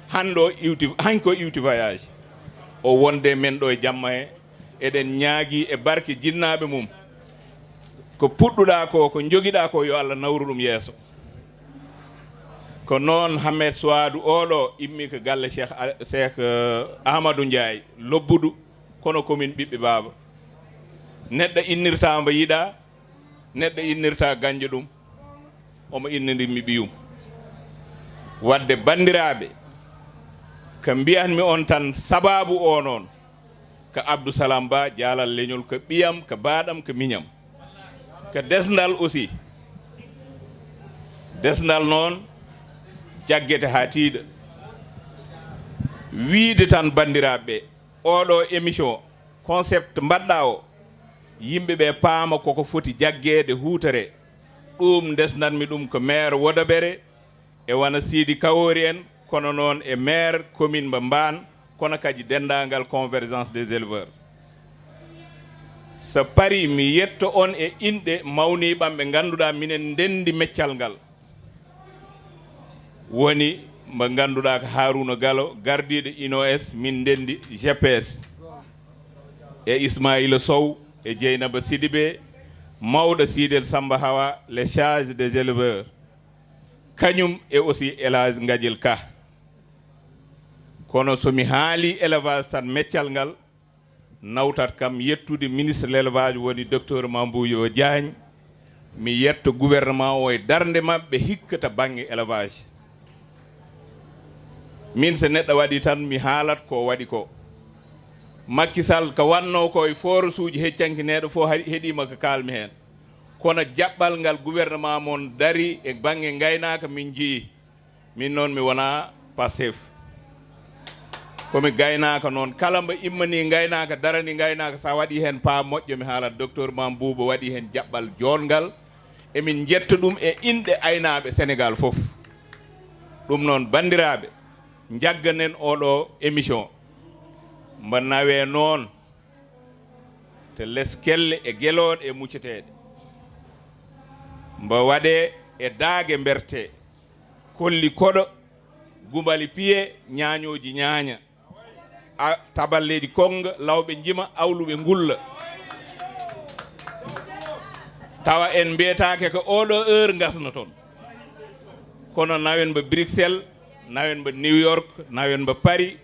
hannde o iwti, hañ ko iwti voyage. O wonde men ɗo e jamma he, eɗen ñaagi e barke jinnaaɓe mum. Ko puɗɗuɗaa ko, ko njogiɗaa ko, yo Allah nawru ɗum yeeso. Ko noon Hamed Suwaadu oɗo immi ko galle Cheikh Al-, Cheikh, eh, Ahmadou Ndiaye, Lobbudu, kono komin ɓiɓɓe baaba. Neɗɗo innirta mbo yiɗa, neɗɗo innirta ganjo ɗum, omo inniri mi ɓiyum. Wadde banndiraaɓe, ko mbiyanmi on tan, sabaabu o noon, ko Abdou Salam Ba, jaalal leñol, ko ɓiyam, ko baaɗam, ko miñam, ko desndal aussi. Desndal noon jaggete haa tiiɗa. Wiide tan, banndiraaɓe ɓe, oɗo émission, concept mbaɗɗa o, yimɓe ɓe paama koko foti jaggeede, huutore. Ɗum ndesnatmi ɗum ko maire Wodobere, e wano Sidi Kawori en, kono noon e maire commune mba Mbaan, kono kadi denndaangal Convergence des éleveurs. So parii, mi yetto on e inɗe mawniiɓam ɓe ngannduɗaa minen ndenndi meccal ngal. Woni mbo ngannduɗaa ko Harouna Gallo, gardiiɗo I N O S, min ndenndi G P S, e Ismaïla Sow, e Dieynaba Sidibé, mawɗo Sidel Samba Hawa, le charge des éleveurs, kañum e aussi El Hadj Ngadjel Ka. Kono so mi haali élevage tan, meccal ngal, nawtat kam yettude ministre l'élevage, woni docteur Mame Boye Diagne, mi yetto gouvernement o e darnde maɓɓe hikka to bannge élevage. Min, so neɗɗo waɗi tan, mi haalat ko waɗi ko. Macky Sall ko wanno ko e forasuuji heccanki neɗɗo fof hari-, heɗima ko kalmi heen. Kono jaɓɓal ngal gouvernement mon dari e bannge ngaynaaka min njiyi. Min noon mi wona Pastef. Ko mi gaynaaka noon. Kala mbo immani ngaynaaka, darani ngaynaaka, sa waɗi heen paa moƴƴo, mi haalat docteur Mame Bouba waɗi heen jaɓɓal joɗngal. Emin njetta ɗum e inɗe aynaaɓe Sénégal fof. Ɗum noon, banndiraaɓe, njagganen oɗo émission. Mbo nawe noon to leskelle e gelooɗe e mucceteeɗe. Mbo waɗe e daage mberte, kolli koɗo, gumbali piye, ñaañooji ñaaña, a, taballeeji konnga, lawɓe njima, awluɓe ngulla. Tawa en mbiyetaake ko oɗo heure ngasno toon. Kono nawen mbo Bruxelles, nawen mbo New York, nawen mbo Paris,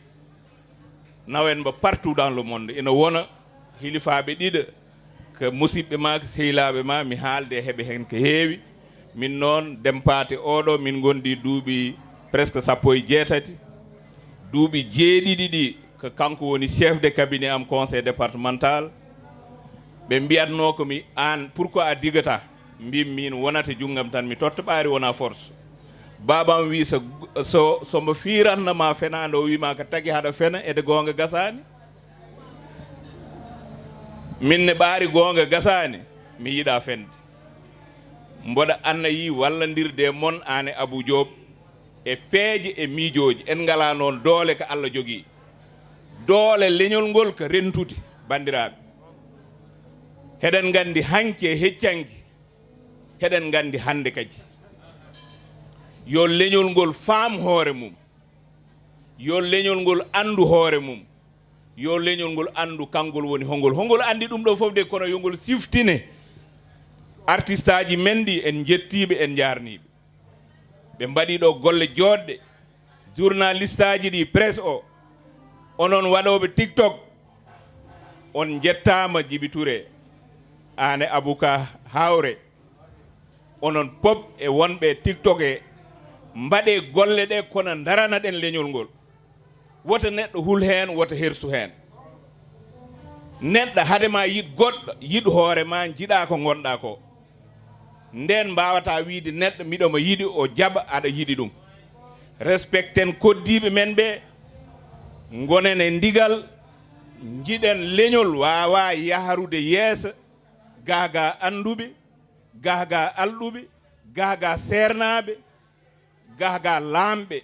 nawen mbo partout dans le monde. Ina wona hilifaaɓe ɗiɗo, ko musiɓɓe ma, ko sehilaaɓe ma, mi haalde e heɓe heen ko heewi. Min noon, Dempate oɗo, min ngondi duuɓi presque sappo e jeetati. Duuɓi jeeɗiɗi ɗi, ko kanko woni chef de cabinet am conseil départemental. Ɓe mbiyatno ko mi, "Aan, pourquoi a digata?" Mbimi, "Min wonata junngam tan, mi totta ɓaari, wona force." Baabam wi, "So, so, so mbo fiiranno ma fenaande, o wi ma ko tagi haɗa fena, ede goonga gasaani." Min ne ɓaari goonga gasaani, mi yiɗa fende. Mboɗa annayi wallandirde e mon, aan e Abou Diop, e peeje e miijooji. En ngala noon doole ko Allah jogii. Doole leñol ngol ko rentude, banndiraaɓe. Heɗen nganndi hanki e heccanki, heɗen nganndi hannde kadi. Yo leñol ngol faam hoore mum. Yo leñol ngol anndu hoore mum. Yo leñol ngol anndu kanngol woni hongol. Hongol anndi ɗum ɗo fof de, kono yo ngol siftine. Artistaaji men ɗi, en njettiiɓe, en njaarniiɓe. Ɓe mbaɗi ɗo golle jooɗɗe. Journalistaaji ɗi, presse o, onon waɗooɓe TikTok, on njettaama, Djiby Touré, aan e Abouka Hawre. Onon pop e wonɓe TikTok e, mbaɗe golle ɗe, kono ndaranaɗen leñol ngol. Wota neɗɗo hul heen, wota hersu heen. Neɗɗo hade ma yiɗ goɗɗo, yiɗ hoore ma, njiɗa ko ngonɗa ko. Nden mbawata wiide neɗɗo, "Miɗo mo yiɗi," o jaɓa aɗa yiɗi ɗum. Respecten koddiiɓe men ɓe, ngonen e ndigal, njiɗen leñol waawa yahrude yeeso, gaa gaa annduɓe, gaa gaa alɗuɓe, gaa gaa seernaaɓe, gaa gaa laamɓe.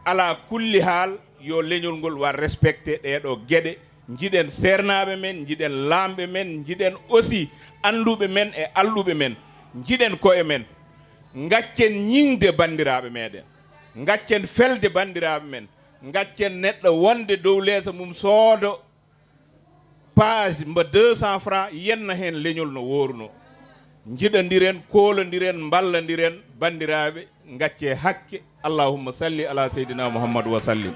Ala kulli haal, yo leñol ngol war respecté ɗee ɗoo geɗe. Njiɗen seernaaɓe men, njiɗen laamɓe men, njiɗen aussi annduɓe men e alɗuɓe men. Njiɗen koye men. Ngaccen ñiŋde banndiraaɓe meɗen. Ngaccen felde banndiraaɓe men. Ngaccen neɗɗo wonde dow leeso mum soodo page mba deux cents francs, yenna heen leñol no wooruno. Njiɗondiren, koolondiren, mballondiren, banndiraaɓe, ngaccee hakke. Allahumma salli ala Seydina Muhammad wa sallim.